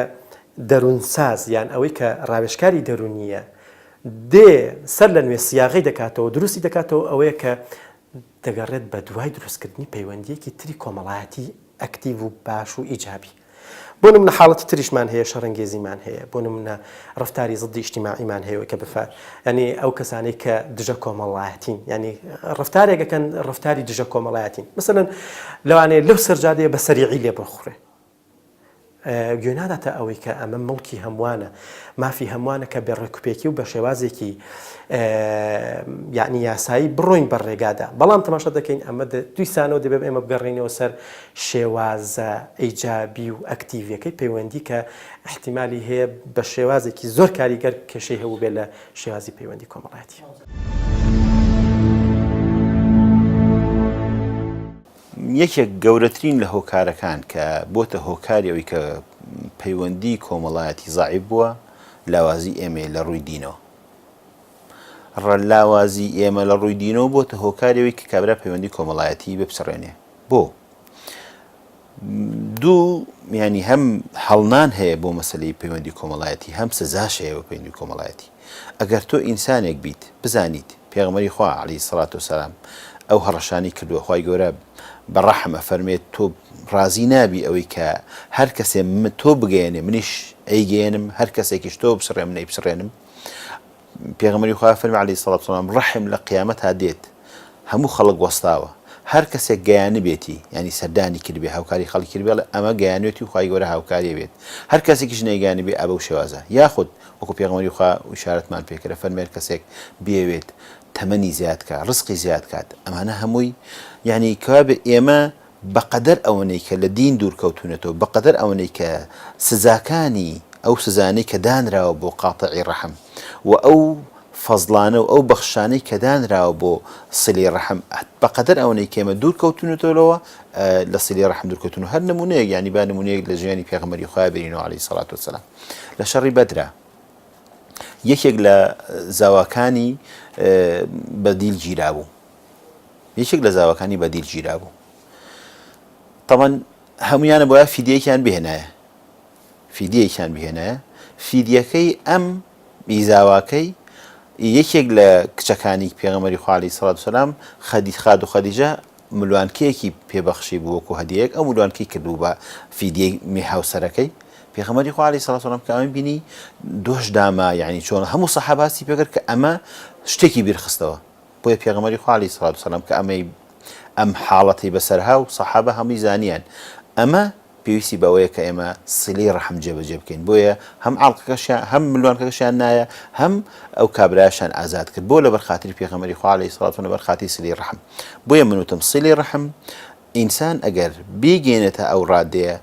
دەروونساز یان ئەوەی کە ڕاوێژکاری دەروونییە دێ سەر لە نوێ سیاغەی دەکاتەوە دروستی دەکاتەوە ئەوەیە کە دەگەڕێت بە دوای دروستکردنی پەیوەندییەکی تری کۆمەڵایەتی ئەکتیڤ و باش و ئیجابی. بۆ نمونە حاڵەتی تریشمان هەیە شەڕەنگێزیمان هەیە بۆ نمونە ڕەفتاری زدی ئیجتیماعیمان هەیە کە بفە یانی ئەو کەسانەی کە دژە کۆمەڵایەتین یانی ڕەفتارێک ئەکەن ڕەفتاری دژە کۆمەڵایەتین مەسەلەن لەوانەیە لەو سەرجادەیە بە سەریعی لێ بخورێ گوێ ناداتە ئەوەی کە ئەمە مڵکی هەمووانە مافی هەمووانە کە بێ ڕێکوپێکی و بە شێوازێکی یعنی یاسایی بڕۆین بە ڕێگادا بەڵام تەماشا دەکەین ئەمە دویسانەوە دەبێت ئێمە بگەڕێینەوە سەر شێوازە ئیجابی و ئەکتیڤەکەی پەیوەندی کە احتیمالی هەیە بە شێوازێکی زۆر کاریگەر کێشەی هەبوو بێ لە شێوازی پەیوەندی کۆمەڵایەتی. یەکێک گەورەترین لە هۆکارەکان کە بۆتە هۆکاری ئەوەی کە پەیوەندی کۆمەڵایەتی زەعیف بووە لاوازی ئێمەیە لە ڕووی دینەوە. لاوازی ئێمە لە ڕووی دینەوە بۆتە هۆکاری ئەوەی کە کابرا پەیوەندی کۆمەڵایەتی بپچڕێنێ. بۆ؟ دوو یانی هەم هەڵنان هەیە بۆ مەسەلەی پەیوەندی کۆمەڵایەتی هەم سزاش هەیە بۆ پەیوەندی کۆمەڵایەتی ئەگەر تۆ ئینسانێک بیت بزانیت پێغەمبەری خوا علیە الصلوة والسلام ئەو هەڕەشانەی کردووە خوای گەورە بە ڕەحم ئەفەرمێت تۆ ڕازی نابی ئەوەی کە هەر کەسێ تۆ بگەیەنێ منیش. ئەیگەیەنم، هەر کەسێکیش تۆ بسڕێ من ئەیپچڕێنم. پێغەمبەری خوا فەرمی علیە الصلوة والسلام ڕەحم لە قیامەتا دێت هەموو خەڵک وەستاوە هەر کەسێک گەیانبێتی یانی سەردانی کردبێ هاوکاری خەڵکی کردبێ ئەڵێ ئەمە گەیانوێتی و خوای گەورە هاوکاری بێت هەر کەسێکیش نەیگەیانبێ ئا بەو شێوازە یاخود وەکو پێغەمبەری خوا ئیشارەتمان پێ کرد فەرمی هەر کەسێک بیەوێت تەمەنی زیاد کا ڕزقی زیاد کات ئەمانە هەمووی یانی کەوابێ ئێمە بەقەدەر ئەوەنەی کە لە دین دوور کەوتوونەتەوە، بەقەدەر ئەوەنەی کە سزاکانی ئەو سزانەی کە دانراوە بۆ قاتعی ڕەحم و ئەو فەزڵانە و ئەو بەخششانەی کە دانراوە بۆ سیلەی ڕەحم بەقەدەر ئەوەنەی کە ئێمە دوور کەوتوونەتەوە لەوە لە سیلەی ڕەحم دوور کەوتوون هەر نموونەیەک یانی با نموونەیەک لە ژیانی پێغەمبەری خوایە بێنینەوە عەلەیهی سەڵات وەسەلام لە شەڕی بەدرا یەکێک لە زاواکانی بە دیل گیرابوو یەکێک لە زاواکانی بە دیل گیرابوو. تەبەن هەموویانە بۆیە فیدیەیەکیان بهێنایە. فیدیەیەکیان بهێنایە. فیدیەکەی ئەم ئی زاواکەی یەکێک لە کچەکانی پێغەمبەری خوا عەلەیهی سەڵات وسەلام خەدی خادو خەدیجە ملوانکەیەکی پێبەخشی بوو وەکو هەدیەیەک ئەو ملوانکەی کردبوو بە فیدیەی می هاوسەرەکەی پێغەمبەری خوا عەلەیهی سەڵات وسەلام کە ئەمەی بینی دۆش داما یعنی چۆن هەموو سەحابە هەستی پێکرد کە ئەمە شتێکی بیرخستەوە بۆیە پێغەمبەری خوا علیە الصلوة والسلام کە ئەمەی ئەم حاڵەتەی بەسەرها و سەحابە هەمووی زانیان ئەمە پێویستی بەوەیە کە ئێمە سیلەی ڕەحم جێبەجێ بکەین بۆیە هەم عەڵقەکەشیان هەم ملوانکەکەشیان نایە هەم ئەو کابرایشان ئازاد کرد بۆ لەبەر خاتری پێغەمبەری خوا علیە الصلوة والسلام لەبەر خاتری سیلەی ڕەحم بۆیە من وتم سیلەی ڕەحم ئینسان ئەگەر بیگەینێتە ئەو ڕادەیە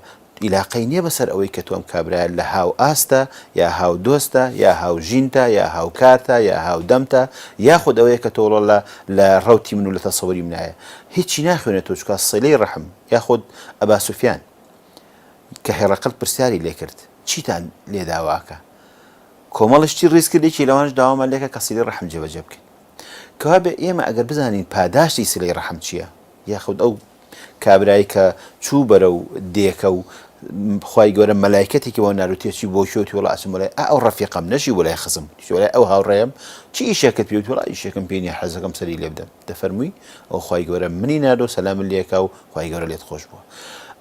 ئیلاقەی نیە بەسەر ئەوەی کە تۆ ئەم کابرایە لە هاو ئاستە یا هاو دۆستە یا هاو ژینتە یا هاو کارتە یا هاو دەمتە یاخود ئەوەیە کە تۆ وڵا لە لە ڕەوتی من و لە تەسەوری منایە هیچی ناخوێنێتەوە چونکە سیلەی ڕەحم یاخود ئەبا سوفیان کە هێڕەقل پرسیاری لێکرد چیتان لێ داواکە کۆمەڵە شتی ڕیز کرد یەکی لەوانش داوامان لێکە کە سیلەی ڕەحم جێبەجێ بکەین کەوابێ ئێمە ئەگەر بزانین پاداشتی سیلەی ڕەحم چییە یاخود ئەو کابرای کە چوو بەرەو دێکە و خوای گەورە مەلایکەتێکی بۆ نارد و تێچی بۆ کوێ وتی وەڵا ئەچم بۆ لای ئا ئەو ڕەفیقەم نەچی بۆ لای خزم وتی بۆ لای ئەو هاوڕێیەم چی ئیشێکت پێ وتی وەڵا ئیشێکم پێ نییە حەزەکەم سەری لێ بدەم دەفەرمووی ئەو خوای گەورە منی ناردووە سەلامت لێکا و خوای گەورە لێت خۆش بووە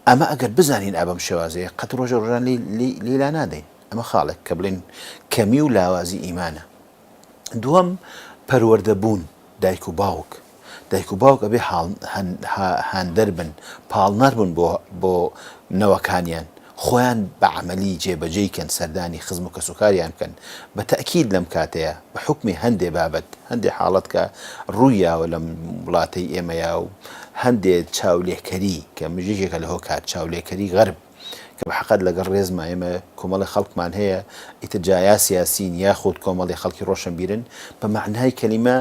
ئەمە ئەگەر بزانین ئا بەم شێوازەیە قەت ڕۆژێ ڕۆژان لێی لێی لا نادەین ئەمە خاڵێک کە بڵێین کەمی و لاوازی ئیمانە دووەم پەروەردە بوون دایک و باوک دایک و باوک ئەبێ هاندەر بن پاڵنەر بن بۆ بۆ نەوەکانیان خۆیان بە عەمەلی جێبەجێی کەن سەردانی خزم و کەسوکاریان بکەن بە تەئکید لەم کاتەیە بە حوکمی هەندێ بابەت هەندێ حاڵەت کە ڕوویاوە لەم وڵاتەی ئێمەیا و هەندێ چاولێکەری کە یەکێکە لە هۆکار چاولێکەری غەرب کە بە حەقت لەگەڵ ڕێزما ئێمە کۆمەڵی خەڵکمان هەیە ئیتر جا یا سیاسین یاخود کۆمەڵی خەڵکی ڕۆشنبیرن بە مەعنای کەلیمە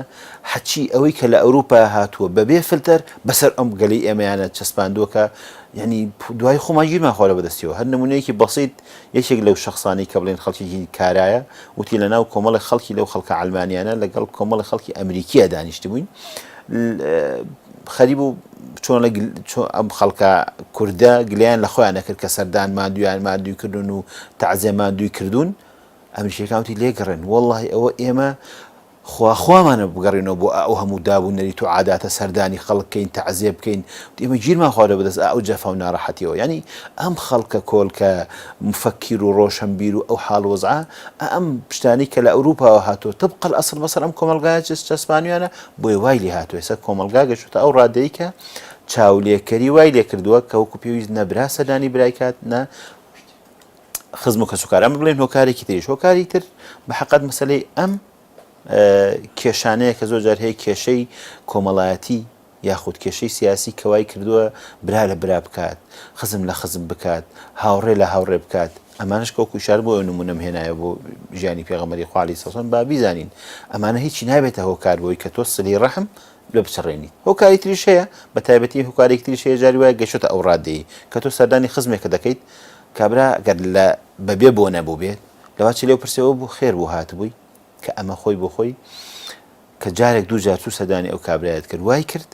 هەچی ئەوەی کە لە ئەوروپا هاتووە بەبێ فلتەر بەسەر ئەم گەلی ئێمەیانە چەسپاندووە کە یعنی دوای خۆمان گیرمان خۆرە بەدەستیەوە هەر نمونەیەکی بەسیت یەکێک لەو شخصانی کە بڵێن خەڵکێکی کارایە وتی لە ناو کۆمەڵی خەڵکی لەو خەڵکە عەلمانیانە لەگەڵ کۆمەڵی خەڵکی ئەمریکیە دانیشتبووین خەریبوو چۆن لە ئەم خەڵکە کوردە گلیان لە خۆیان نەکرد کە سەردان ماندویان ماندووی کردوون و تەعزیە ماندووی کردوون ئەمریکیەکان وتی لێگەڕێن وەڵڵاهی ئەوە ئێمە خوا خوامانە بگەڕێنەوە بۆ ئەو هەموو داب و نەریت و عاداتە سەردانی خەڵک کەین تەعزیە بکەین ئێمە گیرمان خواردە بەدەست ئەو جەفا و ناڕەحەتیەوە یعنی ئەم خەڵکە کۆلکە مفەکیر و ڕۆشنبیر و ئەو حاڵ وەزعە ئەم شتانەی کە لە ئەوروپاوە هاتووە طبق الأصل بەسەر ئەم کۆمەڵگایە چەسپانویانە بۆیە وای لێ هاتووە ئێستا کۆمەڵگا گەشتوتە ئەو ڕادەی کە چاولێکەری وای لێ کردووە کە وەکو پێویست نە برا سەردانی برای کات نە خزم و کەسوکار ئەمە بڵێن هۆکارێکی تریش هۆکاری تر بە حەقەت مەسەلەی ئەم کێشانەیە کە زۆر جار هەیە کێشەی کۆمەڵایەتی یاخود کێشەی سیاسی کە وای کردووە برا لە برا بکات، خزم لە خزم بکات، هاوڕێ لە هاوڕێ بکات، ئەمانەش کە وەکو ئیشارە بۆ ئەو نموونەم هێنایەوە بۆ ژیانی پێغەمبەری خوا علیە الصلوة والسلام با بیزانین ئەمانە هیچی نابێتە هۆکار بۆی کە تۆ سلی ڕەحم بپچڕێنیت. هۆکاری تریش هەیە، بە تایبەتی هۆکارێکی تریش هەیە جاری وایە گەیشتۆتە ئەو ڕادەیەی کە تۆ سەردانی خزمێکە دەکەیت کابرا گەر لە بەبێ بۆنە بووبێت لەوا چی لێو پرسیەوە بوو خێر بوو هاتبووی کە ئەمە خۆی بۆ خۆی کە جارێک دوو جار چوو سەردانی ئەو کابرایەت کرد وای کرد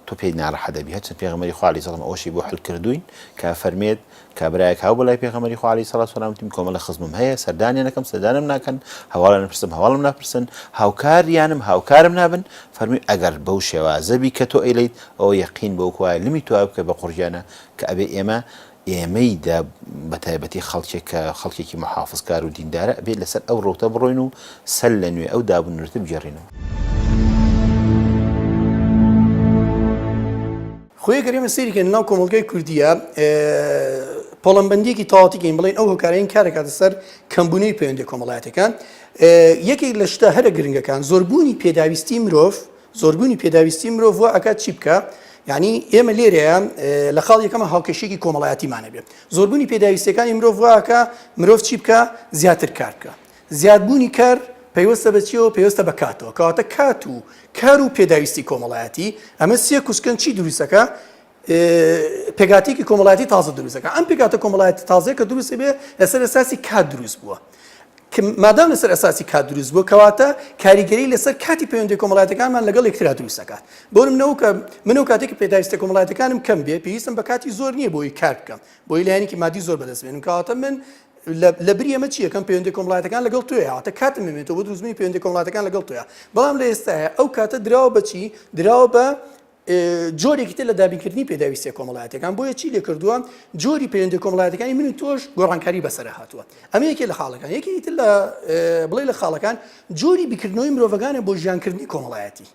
تۆ پێی ناڕەحەت دەبی هەرچەند پێغەمبەری خوا علیە سەلام ئەوەشی بۆ حل کردووین کە فەرمێت کابرایەک هاو بەلای پێغەمبەری خوا علیە سەلام سەلام وتیم کۆمەڵە خزمم هەیە سەردانیان نەکەم سەردانم ناکەن هەواڵیان پرسم هەواڵم ناپرسن هاوکاریانم هاوکارم نابن فەرمی ئەگەر بەو شێوازە بی کە تۆ ئەیڵێیت ئەوە یەقین بەو کوایە لمی تۆ بکە بە قوڕگیانە کە ئەبێ ئێمە. ئێمەی دا بە تایبەتی خەڵکێک کە خەڵکێکی موحافزکار و دیندارە ئەبێ لەسەر ئەو ڕەوتە بڕۆین و سەر لە نوێ ئەو داب و نەریتە بگێڕینەوە. خۆی گەر ئێمە سەیری کەین لەناو کۆمەڵگای کوردییە پۆڵەنبەندییەکی تەواوەتی کەین بڵێین ئەو هۆکارەین کار دەکاتە سەر کەمبوونەوەی پەیوەندییە کۆمەڵایەتیەکان یەکێک لە شتە هەرە گرنگەکان زۆربوونی پێداویستی مرۆڤ زۆربوونی پێداویستی مرۆڤ وا ئەکات چی بکا؟ یعنی ئێمە لێرەیە لە خاڵ یەکەمە هاوکێشێکی کۆمەڵایەتیمان هەبێ زۆربوونی پێداویستیەکانی مرۆڤ وا ئەکا مرۆڤ چی بکا؟ زیاتر کار بکا زیادبوونی کار پەیوەستە بە چیەوە؟ پەیوەستە بە کاتەوە کەواتە کات و کار و پێداویستی کۆمەڵایەتی ئەمە سێ کوچکەن چی دروستەکە؟ پێکهاتەیەکی کۆمەڵایەتی تازە دروست دەکات ئەم پێکهاتە کۆمەڵایەتی تازەیە کە دروست بێ لەسەر ئەساسی کات دروست بووە مادام لەسەر ئەساسی کات دروست بووە کەواتە کاریگەری لەسەر کاتی پەیوەندی کۆمەڵایەتەکانمان لەگەڵ یەکترا دروست دەکات بۆ نمونە کە من و کاتێک پێداویستە کۆمەڵایەتەکانم کەم بێ پێویستم بە کاتی زۆر نییە بۆی کار بکەم بۆی لایەنێکی مادی زۆر بەدەست بێنم کەواتە من لە بری ئەمە چی یەکەم پەیوەندی کۆمەڵایەتەکان لەگەڵ تۆیە واتە کاتم مێنێتەوە بۆ دروستبوونی پەیوەندی کۆمەڵایەتەکان لەگەڵ تۆیە بەڵام لە ئێستایا ئەو کاتە دراوە بە چی دراوە بە جۆرێکی تر لە دابینکردنی پێداویستیە کۆمەڵایەتیەکان، بۆیە چی لێکردووە جۆری پەیوەندیە کۆمەڵایەتیەکانی من و تۆش گۆڕانکاری بەسەرا هاتووە ئەمە یەکێ لە خاڵەکان یەکێکی تر لە بڵێ لە خاڵەکان جۆری بیرکردنەوەی مرۆڤەکانە بۆ ژیانکردنی کۆمەڵایەتی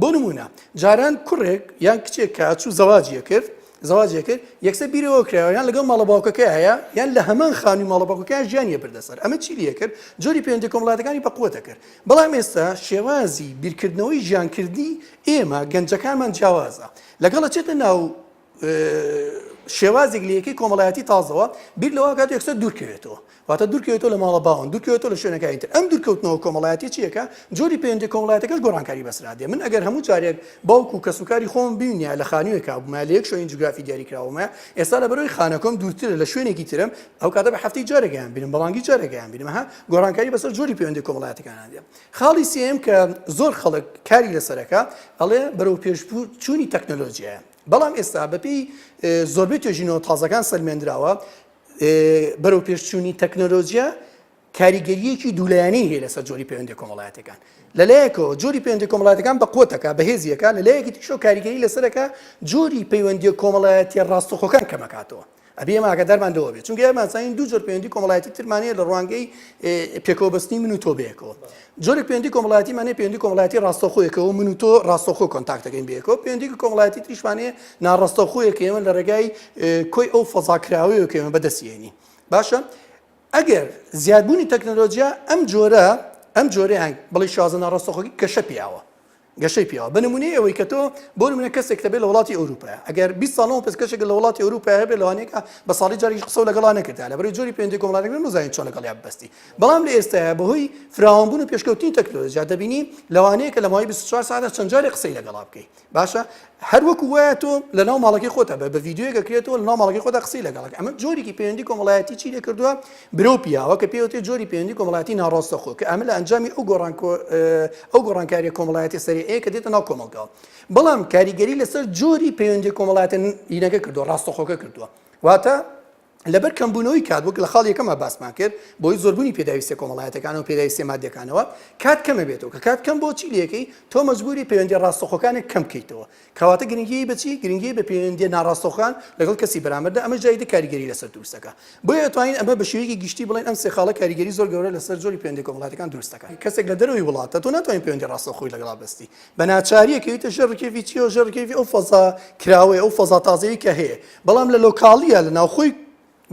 بۆ نمونە جاران کوڕێک یان کچێک کە چوو زەواجیە کرد زەواجی کرد یەکسەر بیرەوە کرایەوە یان لەگەڵ ماڵە باوکەکەی هەیە یان لە هەمان خانووی ماڵە باوکەکەیان ژیانی بردە سەر ئەمە چی لێ کرد جۆری پەیوەندی کۆمەڵایەتەکانی بەقوەتە کرد بەڵام ئێستا شێوازی بیرکردنەوەی ژیانکردنی ئێمە گەنجەکانمان جیاوازە لەگەڵ ئەچێتە ناو شێوازێک لە یەکەی کۆمەڵایەتی تازەوە بیر لەوە کات یەکسەر دوورکەوێتەوە واتە دوورکەوێتەوە لە ماڵە باوان دوورکەوێتەوە لە شوێنەکانی تر ئەم دوورکەوتنەوە کۆمەڵایەتی چیەکە جۆری پەیوەندی کۆمەڵایەتەکەش گۆڕانکاری بەسرا دێ من ئەگەر هەموو جارێک باوک و کەسوکاری خۆم بینیە لە خانوویەکا بوومە لە یەک شوێنی جوگرافی دیاریکراومە ئێستا لە بەرەوەی خانەکەم دوورترە لە شوێنێکی ترم ئەو کاتە بە هەفتەی جارێکیان بینم بە مانگی جارێکیان بینم ها گۆڕانکاری بەسەر جۆری پەیوەندی کۆمەڵایەتەکان دێ خاڵی سێیەم کە زۆر خەڵک کاری لەسەرەکە ئەڵێ بەرەو پێشچوونی تەکنەلۆجیایە بەڵام ئێستا بەپێی زۆربەی توێژینەوە تازەکان سەلمێندراوە بەرەو پێشچوونی تەکنەلۆجیا کاریگەریەکی دوولایەنەی هەیە لەسەر جۆری پەیوەندی کۆمەڵایەتەکان لەلایەکەوە جۆری پەیوەندی کۆمەڵایەتەکان بە قوتەکە بەهێزیەکە لەلایەکی تریشەوە کاریگەری لەسەرەکە جۆری پەیوەندیە کۆمەڵایەتیە ڕاستەخۆکان کەمەکاتەوە ئەبێ ئێمە ئاگادارمان لەوە بێت چونکە ئێمە ئەزانین دوو جۆر پەیوەندی کۆمەڵایەتی ترمان هەیە لە ڕوانگەی پێکەوە بەستنی من و تۆ بەیەکەوە جۆرێک پەیوەندی کۆمەڵایەتیمان هەیە پەیوەندی کۆمەڵایەتی ڕاستەوخۆیەکەوە من و تۆ ڕاستەوخۆ contact دەکەین بەیەکەوە پەیوەندی کۆمەڵایەتی تریشمان هەیە ناڕاستەوخۆیە کە ئێمە لە ڕێگای کۆی ئەو فەزاکراوەیە کە ئێمە بەدەستی هێنین باشە ئەگەر زیادبوونی تەکنەلۆجیا ئەم جۆرە ئەم جۆرەیان بڵێ شازە ناڕاستەوخۆکی گەشە پیاوە گەشەی پیاوە بە نمونەی ئەوەی کە تۆ بۆ نمونە کەسێک دەبێت لە وڵاتی ئەوروپایە ئەگەر 20 ساڵ لەمەو پێش کەسێک لە وڵاتی ئەوروپایە هەبێت لەوانەیە کە بە ساڵی جارێکیش قسەو لەگەڵا نەکردایە لەبەرئەوەی جۆری پەیوەندی کۆمەڵایەتیەکان نەزانین چۆن لەگەڵیا ببەستی بەڵام لە ئێستایا بەهۆی فراوانبوون و پێشکەوتنی تەکنۆلۆژیا دەبینی لەوانەیە کە لە ماوەی 24 ساعتدا چەند جارێک قسەی لەگەڵا بکەی باشە هەر وەکو وایە تۆ لە ناو ماڵەکەی خۆتا بە بە ڤیدیۆیەک ئەکرێتەوە لە ناو ماڵەکەی خۆتا قسەی لەگەڵ ئەکەی ئەمە جۆرێکی پەیوەندی کۆمەڵایەتی چی لێکردووە برەو پیاوە کە پێی وترێت جۆری پەیوەندی کۆمەڵایەتی ناڕاستەخۆ کە ئەمە لە ئەنجامی ئەو گۆڕان ئەو گۆڕانکاریە کۆمەڵایەتی سەریعەیە کە دێتە ناو کۆمەڵگاوە بەڵام کاریگەری لەسەر جۆری پەیوەندی کۆمەڵایەتی کردووە ڕاستەخۆکە کردووە واتە لەبەر کەمبوونەوەی کات وەک لە خاڵی یەکەما باسمان کرد بۆی زۆربوونی پێداویستیە کۆمەڵایەتەکان و پێداویستیە مادیەکانەوە کات کەمە بێتەوە کە کات کەم بۆ چی لەکەی تۆ مەجبوری پەیوەندیە ڕاستەخۆکانێک کەم بکەیتەوە کەواتە گرنگی بە چی گرنگی بە پەیوەندیە ناڕاستەخۆکان لەگەڵ کەسی بەرامبەردا ئەمەش جاری کاریگەری لەسەر دروست دەکات بۆیە ئەتوانین ئەمە بە شێوەیەکی گشتی بڵێین ئەم سێ خاڵە کاریگەری زۆر گەورە لەسەر جۆری پەیوەندی کۆمەڵایەتەکان دروست دەکات کەسێک لە دەرەوەی وڵاتە تۆ ناتوانین پەیوەندی ڕاستەوخۆی لەگەڵا بەستی بە ناچاری ئەکەویتە ژێر ڕکێفی چیەوە ژێر ڕکێفی ئەو فەزا کراوەیە ئەو فەزا تازەیە کە هەیە بەڵام لە local یە لە ناوخۆی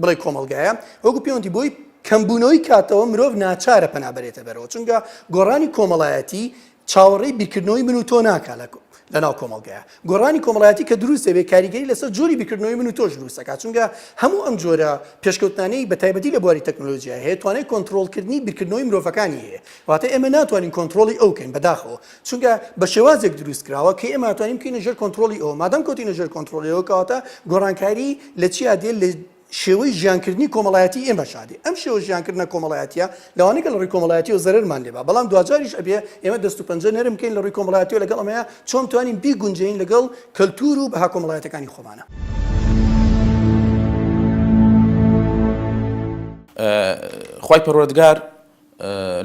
بڵێ کۆمەڵگایە وەکو پەیوەندی بۆی کەمبوونەوەی کاتەوە مرۆڤ ناچارە پەنا بەرێتە بەرەوە چونکە گۆڕانی کۆمەڵایەتی چاوەڕێی بیرکردنەوەی من و تۆ ناکا لە لەناو کۆمەڵگایە گۆڕانی کۆمەڵایەتی کە دروست دەبێت کاریگەری لەسەر جۆری بیرکردنەوەی من و تۆش دروست دەکات چونکە هەموو ئەم جۆرە پێشکەوتنانەی بە تایبەتی لە بواری تەکنۆلۆژیا هەیە توانای کۆنترۆڵکردنی بیرکردنەوەی مرۆڤەکانی هەیە واتە ئێمە ناتوانین کۆنترۆڵی ئەو کەین بەداخەوە چونکە بە شێوازێک دروست کراوە کە ئێمە ئەتوانین بکەینە ژێر کۆنترۆڵی ئەوە، مادام کەوتینە ژێر کۆنترۆڵی ئەوە کەواتە گۆڕانکاری لە چیا دێ لە شێوەی ژیانکردنی کۆمەڵایەتی ئێمەشا دێ، ئەم شێوە ژیانکردنە کۆمەڵایەتیە لەوانەیە کە لە ڕووی کۆمەڵایەتیەوە زەرەرمان لێ با بەڵام دواجاریش ئەبێ ئێمە دەست و پەنجە نەرم بکەین لە ڕووی کۆمەڵایەتیەوە لەگەڵ ئەمەیا چۆن بتوانین بیگونجێین لەگەڵ کەلتور و بەها کۆمەڵایەتەکانی خۆمانا. خوای پەروەردگار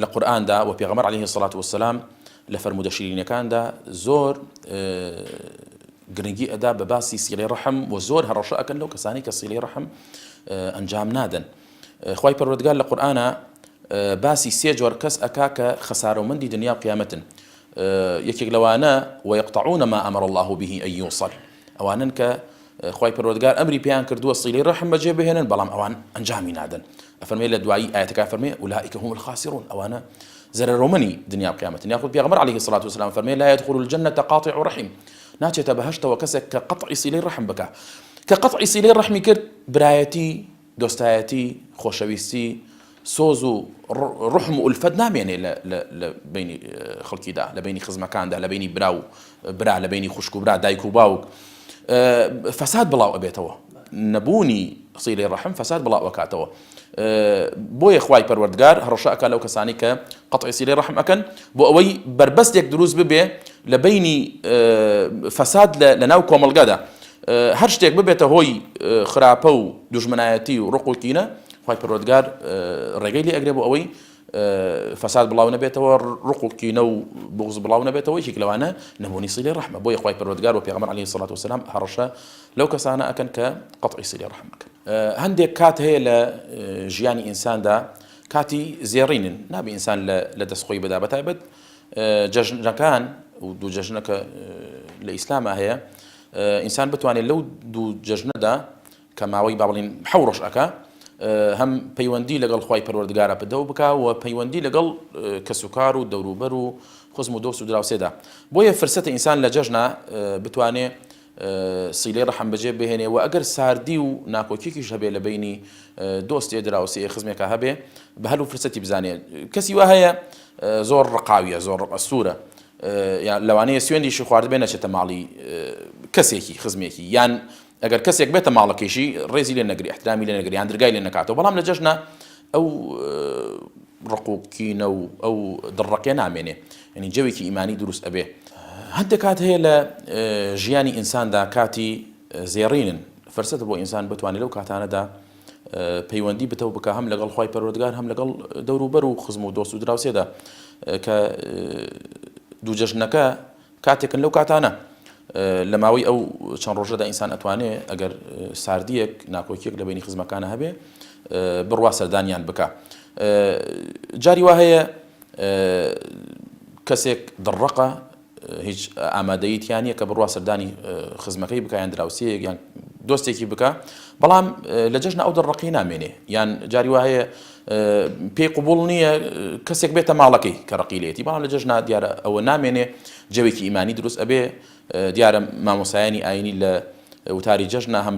لە قورئاندا و پێغەمبەر علیه الصلوة والسلام لە فەرموودە شیرینەکاندا زۆر گرنگی ئەدا بە باسی سیڵەی ڕەحم و زۆر هەڕەشە ئەکەن لەو کەسانەی کە سیڵەی ڕەحم ئەنجام نادەن. خوای پەروەردگار لە قورئانا باسی سێ جۆر کەس ئەکا کە خەسارەومەندی دنیا و قیامەتن یەکێک لەوانە ويقطعون ما أمر الله به أن يوصل ئەوانن کە خوای پەروەردگار ئەمری پێیان کردووە سیلەی ڕەحم بەجێ بهێنن بەڵام ئەوان ئەنجامی نادەن ئەفەرمێ لە دوایی ئاەتەکە فەرمێ أولئك هم الخاسرون ئەوانە زەرەرۆمەنی دنیا و قیامەتن یاخود پێغەمبەر علیه الصلاة والسلام فەرمێ لا يدخل الجنة قاطع رحم ناچێتە بەهەشتەوە کەسێک کە قەطعی سیلەی ڕەحم بکا کە قەطعی سیلەی ڕەحمی کرد برایەتی دۆستایەتی، خۆشەویستی، سۆز و ڕوحم و ئولفەت نامێنێ لە لە لە بەینی خەڵکیدا، لە بەینی خزمەکاندا، لە بەینی برا و برا، لە بەینی خوشک و برا، دایک و باوک، فەساد بڵاو ئەبێتەوە. نەبوونی سیلەی ڕەحم فەساد بڵاو ئەکاتەوە. بۆیە خوای پەروەردگار هەڕەشە ئەکا لەو کەسانەی کە قەتعی سیلەی ڕەحم ئەکەن بۆ ئەوەی بەربەستێک دروست ببێ لە بەینی فەساد لە ناو کۆمەڵگەدا. هەر شتێک ببێتە هۆی خراپە و دوژمنایەتی و ڕق و کینە خوای پەروەردگار ڕێگەی لێ ئەگرێ بۆ ئەوەی فەساد بڵاو نەبێتەوە ڕق و کینە و بغز بڵاو نەبێتەوە یەکێک لەوانە نەبوونی سیلەی ڕەحمە بۆیە خوای پەروەردگار و پێغەمبەر عەلەیهی سڵات وسلام هەڕەشە لەو کەسانە ئەکەن کە قەتعی سیلەی ڕەحم ئەکەن هەندێک کات هەیە لە ژیانی ئینساندا کاتی زێڕینن نابێ ئینسان لە دەست خۆی بدا بەتایبەت جەژنەکان و دوو جەژنە کە لە ئیسلاما هەیە ئینسان بتوانێت لەو دوو جەژنەدا کە ماوەی با بڵین حەو ڕۆژ ئەکا هەم پەیوەندی لەگەڵ خوای پەروەردگارە پدەو بکا و پەیوەندی لەگەڵ کەسوکار و دەوروبەر و خزم و دۆست و دراوسێدا بۆیە فرسەتە ئینسان لە جەژنا بتوانێ سیلەی ڕەحم بەجێ بهێنێ و ئەگەر ساردی و ناکۆکیەکیش هەبێ لە بەینی دۆستێ دراوسێ خزمێکا هەبێ بە هەل و فرسەتی بزانێ کەسی وا هەیە زۆر ڕقاویە زۆر ڕقەسوورە لەوانەیە سوێندیشی خواردبێ نەچێتە ماڵی کەسێکی خزمێکی یان ئەگەر کەسێک بێتە ماڵەکەیشی ڕێزی لێ نەگری احترامی لێ نەگری یان درگای لێ نەکاتەوە بەڵام لە جەژنە ئەو ڕق و کینە و ئەو دڕڕەقیە نامێنێ یعنی جەوێکی ئیمانی دروست ئەبێ. هەندێک کات هەیە لە ژیانی ئینساندا کاتی زێڕینن فرسەتە بۆ ئینسان بتوانێت لەو کاتانەدا پەیوەندی بتەو بکە هەم لەگەڵ خوای پەروەردگار هەم لەگەڵ دەوروبەر و خزم و دۆست و دراوسێدا کە دوو جەژنەکە کاتێکن لەو کاتانە لە ماوەی ئەو چەند ڕۆژەدا ئینسان ئەتوانێ ئەگەر ساردیەک ناکۆکیەک لە بینی خزمەکانە هەبێ بڕوا سەردانیان بکە جاری وا هەیە کەسێک دڕەقە هیچ ئامادەیی تیا نییە کە بڕوا سەردانی خزمەکەی بکە یان دراوسێیەک یان دۆستێکی بکە بەڵام لە جەژنە ئەو دڕەقی نامێنێ یان جاری وا هەیە پێی قوبوڵ نییە کەسێک بێتە ماڵەکەی کە ڕقی لێتی بەڵام لە جەژنا دیارە ئەوە نامێنێ جەوێکی ئیمانی دروست ئەبێ دیارە مامۆسایانی ئاینی لە وتاری جەژنە هەم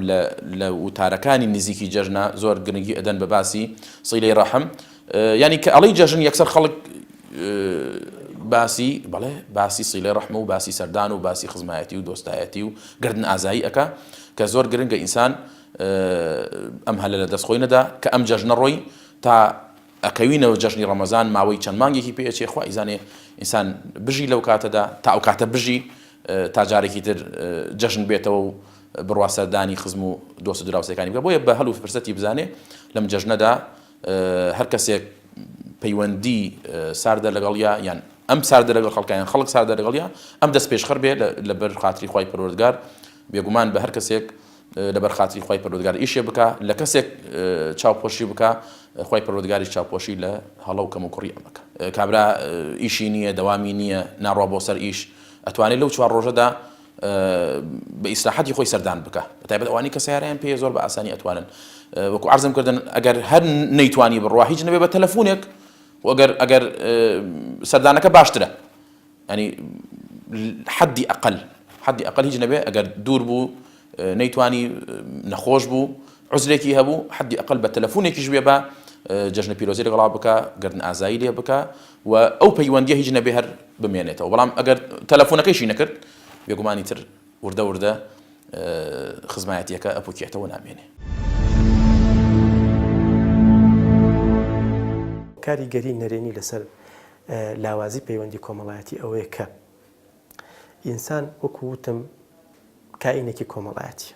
لە وتارەکانی نزیکی جەژنە زۆر گرنگی ئەدەن بە باسی سیلەی ڕەحم یانی کە ئەڵێی جەژن یەکسەر خەڵک باسی بەڵێ باسی سیلەی ڕەحم و باسی سەردان و باسی خزمایەتی و دۆستایەتی و گردن ئازایی ئەکا کە زۆر گرنگە ئینسان ئەم هەلە لە دەست خۆی نەدا کە ئەم جەژنە ڕۆی تا ئەکەوینەوە جەژنی ڕەمەزان ماوەی چەند مانگێکی پێ ئەچێ خوا ئیزانێ ئینسان بژی لەو کاتەدا تا ئەو کاتە بژی تا جارێکی تر جەژن بێتەوە و بڕوا سەردانی خزم و دۆست و دراوسێکانی بکە بۆیە بە هەل و فرسەتی بزانێ لەم جەژنەدا هەر کەسێک پەیوەندی ساردە لەگەڵیا یان ئەم ساردە لەگەڵ خەڵکە یان خەڵک ساردە لەگەڵیا ئەم دەست پێشخەر بێ لەبەر خاتری خوای پەروەردگار بێگومان بە هەر کەسێک لەبەر خاتری خوای پەروەردگار ئیشێ بکا لە کەسێک چاوپۆشی بکا خوای پەروەردگاریش چاوپۆشی لە هەڵە و کەموکوڕی ئەمەکە کابرا ئیشی نییە دەوامی نییە ناڕوا بۆ سەر ئیش ئەتوانێت لەو چوار ڕۆژەدا بە ئیسراحەتی خۆی سەردان بکە بەتایبەت ئەوانی کە سیارەیان پێ زۆر بە ئاسانی ئەتوانن وەکو عەرزم کردن ئەگەر هەر نەیتوانی بڕوا هیچ نەبێ بە تەلەفونێک و ئەگەر ئەگەر سەردانەکە باشترە ینی حەدی ئەقل حەدی ئەقل هیچ نەبێ ئەگەر دوور بوو نەیتوانی نەخۆش بوو عزرێکی هەبوو حەدی ئەقل بە تەلەفونێکیش بێ بە جەژنە پیرۆزی لەگەڵا بکە گردن ئازایی لێ بکە و ئەو پەیوەندیە هیچ نەبێ هەر بمێنێتەوە بەڵام ئەگەر تەلەفۆنەکەیشی نەکرد بێگومانی تر وردە وردە خزمایەتیەکە ئەپوکێتەوە نامێنێ. کاریگەری نەرێنی لەسەر لاوازی پەیوەندی کۆمەڵایەتی ئەوەیە کە ئینسان وەکو وتم کائینێکی کۆمەڵایەتیە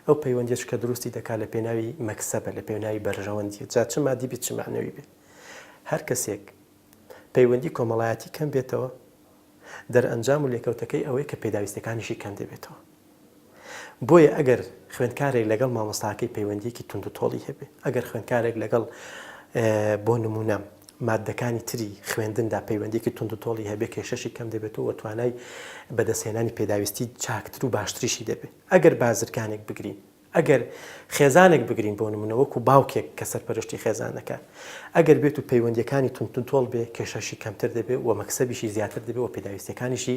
ئەو پەیوەندیەش کە دروستی دەکات لە پێناوی مەکسەبە لە پێناوی بەرژەوەندیە جا چ مادی بێت چ مەعنەوی بێت هەر کەسێک پەیوەندی کۆمەڵایەتی کەم بێتەوە، دەرئەنجام و لێکەوتەکەی ئەوەیە کە پێداویستیەکانیشی کەم دەبێتەوە. بۆیە ئەگەر خوێندکارێک لەگەڵ مامۆستاکەی پەیوەندییەکی توندوتۆڵی هەبێ، ئەگەر خوێندکارێک لەگەڵ بۆ نموونە ماددەکانی تری خوێندندا پەیوەندییەکی توندوتۆڵی هەبێ، کێشەشی کەم دەبێتەوە و توانای بەدەستهێنانی پێداویستی چاکتر و باشتریشی دەبێ. ئەگەر بازرگانێک بگرین، ئەگەر خێزانێک بگرین بۆ نموونە وەکو باوکێک کە سەرپەرشتی خێزان دەکات، ئەگەر بێت و پەیوەندییەکانی توندوتۆڵ بێ، کێشەشی کەمتر دەبێ و مەکسەبیشی زیاتر دەبێ و پێداویستییەکانیشی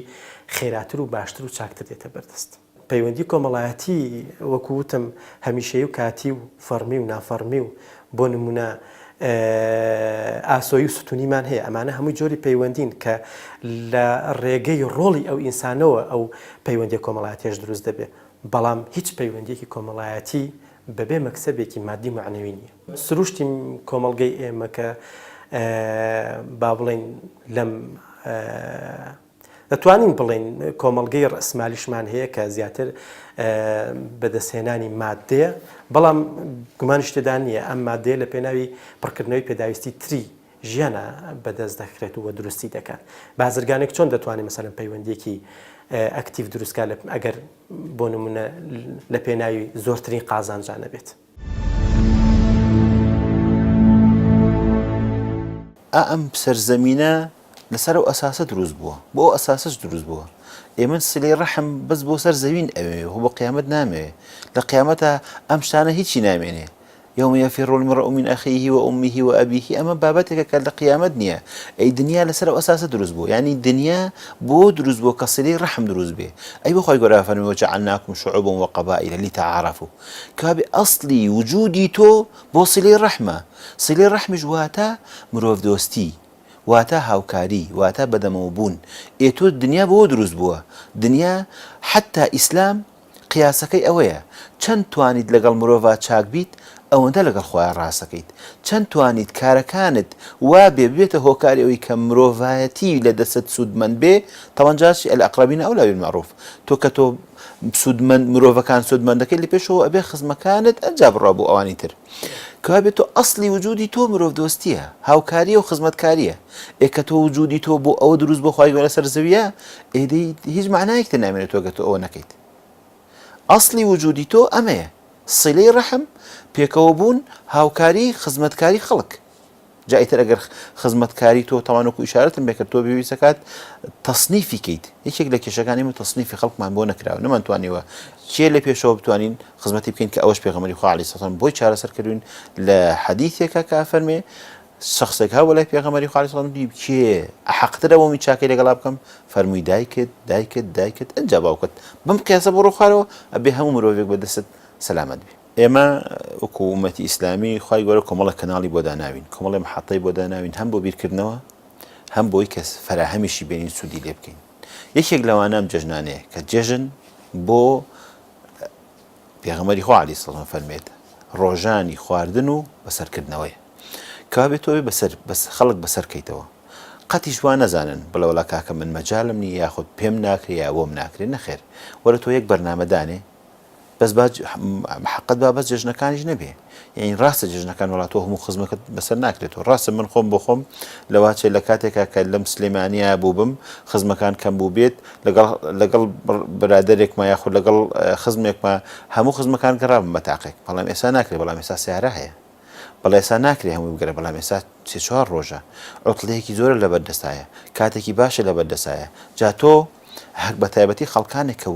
خێراتر و باشتر و چاکتر دێتە بەردەست. پەیوەندی کۆمەڵایەتی وەکو وتم هەمیشەیی و کاتی و فەڕمی و نافەڕمی و بۆ نمونە ئاسۆیی و ستونیمان هەیە ئەمانە هەمووی جۆری پەیوەندین کە لە ڕێگەی ڕۆڵی ئەو ئینسانەوە ئەو پەیوەندی کۆمەڵایەتیش دروست دەبێ بەڵام هیچ پەیوەندیەکی کۆمەڵایەتی بەبێ مەکسەبێکی مادی مەعنەوی نییە. سروشتی کۆمەڵگەی ئێمە کە با بڵێین لەم دەتوانین بڵێین کۆمەڵگەی ڕەئسمالیشمان هەیە کە زیاتر بەدەستهێنانی ماددەیە، بەڵام گومانیش تێدا نییە ئەم ماددەیە لە پێناوی پڕکردنەوەی پێداویستی تری ژیانە بەدەست دەخرێت و دروستی دەکات. بازرگانێک چۆن دەتوانێت مەسەلەن پەیوەندییەکی ئەکتیڤ دروست کات ئەگەر بۆ نموونە لە پێناوی زۆرترین قازانجا نەبێت؟ ئا ئەم سەرزەمینە لەسەر ئەو ئەساسە دروست بووە بۆ ئەو ئەساسەش دروست بووە ئێ من سلەی ڕەحم بەس بۆ سەر زەوین ئەوێ خۆ بۆ قیامەت نامەوێ لە قیامەتە ئەم شتانە هیچی نامێنێ يوم يفر المرء من أخيه وأمه وأبيه ئەمە بابەتێکە کە لە قیامەت نییە ئەی دنیا لەسەر ئەو ئەساسە دروست بوو یعنی دنیا بۆ دروست بووە کە سلەی ڕەحم دروست بێ ئەی بۆ خوای گەورە فەرمی وجعلناكم شعوبا وقبائل لتعارفوا کەوابێ ئەسڵی وجودی تۆ بۆ سلەی ڕەحمە سلەی ڕەحمیش واتە مرۆڤدۆستی واتە هاوکاری، واتە بەدەمەوە بوون. ئێ تۆ دنیا بۆوە دروست بووە. دنیا حەتتا ئیسلام قیاسەکەی ئەوەیە چەند توانیت لەگەڵ مرۆڤا چاک بیت ئەوەندە لەگەڵ خوایا ڕاست ئەکەیت. چەند توانیت کارەکانت وا بێ ببێتە هۆکاری ئەوەی کە مرۆڤایەتی لە دەستت سوودمەند بێ، تەوان جا چی الاقربین اولی بالمعروف. تۆ کە تۆ سوودمەند مرۆڤەکان سوودمەند دەکەیت لە پێشەوە ئەبێ خزمەکانت ئەنجا بڕوا بۆ ئەوانی تر. کەوابێ تۆ ئەسڵی وجودی تۆ مرۆڤدۆستیە، هاوکاریە و خزمەتکاریە، ئێ کە تۆ وجودی تۆ بۆ ئەوە دروست بۆ خوای گەورە سەر زەویە، ئێ دەی هیچ مەعنایەک تر نامێنێت تۆ گەر تۆ ئەوە نەکەیت. ئەسڵی وجودی تۆ ئەمەیە، سیلەی ڕەحم، پێکەوە بوون، هاوکاری، خزمەتکاری خەڵک. جا ئیتر ئەگەر خزمەتکاری تۆ تاوان وەکو ئیشارەتم پێ کرد تۆ پێویستەکات تەسنیفی کەیت یەکێک لە کێشەکانی ئێمە تەسنیفی خەڵکمان بۆ نەکراوە نەمانتوانیوە کێ لە پێشەوە بتوانین خزمەتی بکەین کە ئەوەش پێغەمبەری خوا عەلەیهی سەلام بۆی چارەسەر کردوین لە حەدیثێکە کە فەرمێ شخصێک هەبوو لای پێغەمبەری خوا عەلەیهی سەلام دی کێ ئەحەقترە بۆ من چاکەی لەگەڵا بکەم فەرمووی دایکت دایکت دایکت ئەنجا باوکت بەم قیاسە بڕۆ خوارەوە ئەبێ هەموو مرۆڤێک بە دەستت سەلامەت بێ ئێمە وەکو ئومەتی ئیسلامی خوای گەورە کۆمەڵێک کەناڵی بۆ داناوین، کۆمەڵێ محەتەی بۆ داناوین هەم بۆ بیرکردنەوە هەم بۆی کە فەراهەمیشی بێنین سوودی لێ بکەین. یەکێک لەوانە ئەم جەژنانەیە کە جەژن بۆ پێغەمبەری خوا عەلەیهی سەلام فەرمێت ڕۆژانی خواردن و بەسەرکردنەوەیە. کەوابێ تۆ بەسەر بەس خەڵک بەسەر کەیتەوە. قەتیش وا نەزانن بڵێ وەڵا کاکە من مەجالم نییە یاخود پێم ناکرێ یا بۆم ناکرێ نەخێر وەرە تۆ یەک بەرنامە دانێ بەس با حەقت با بەس جەژنەکانیش نەبێ یعنی ڕاستە جەژنەکان وڵات تۆ هەموو خزمەکەت بەسەر ناکرێتەوە ڕاستە من خۆم بۆ خۆم لەواچێ لە کاتێکا کە لەم سلێمانیا بوو بم خزمەکان کەم بوو بێت لەگەڵ لەگەڵ برادێکما یاخود لەگەڵ خزمێکما هەموو خزمەکان گەڕابم بە تاقێک بەڵام ئێستا ناکرێ بەڵام ئێستا سیارە هەیە بەڵێ ئێستا ناکرێ هەمووی بگەرە بەڵام ئێستا سێ چوار ڕۆژە عوتڵەیەکی زۆرە لەبەر دەستایە کاتێکی باشە لەبەر دەستایە جا تۆ هەک بە تایبەتی خەڵکانێک کە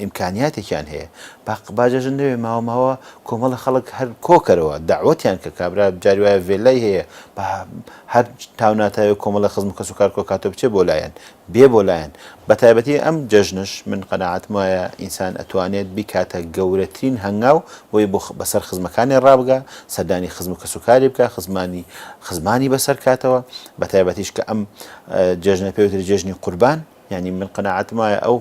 ئیمکانیاتێکیان هەیە با با جەژن نەوێ ماوە ماوە کۆمەڵە خەڵک هەر کۆکەرەوە داوەتیان کە کابرا جاری وایە ڤێلای هەیە با هەر تاو ناتاوێ کۆمەڵە خزم و کەسوکار کۆکاتەوە بچێ بۆ لایەن بێ بۆ لایەن بە تایبەتی ئەم جەژنەش من قەناعەتم وایە ئینسان ئەتوانێت بیکاتە گەورەترین هەنگاو بۆی بۆ بەسەر خزمەکانی ڕابگا سەردانی خزم و کەسوکاری بکا خزمانی خزمانی بەسەر کاتەوە بە تایبەتیش کە ئەم جێژنە پێوترێ جێژنی قوربان یعنی من قەناعەتم وایە ئەو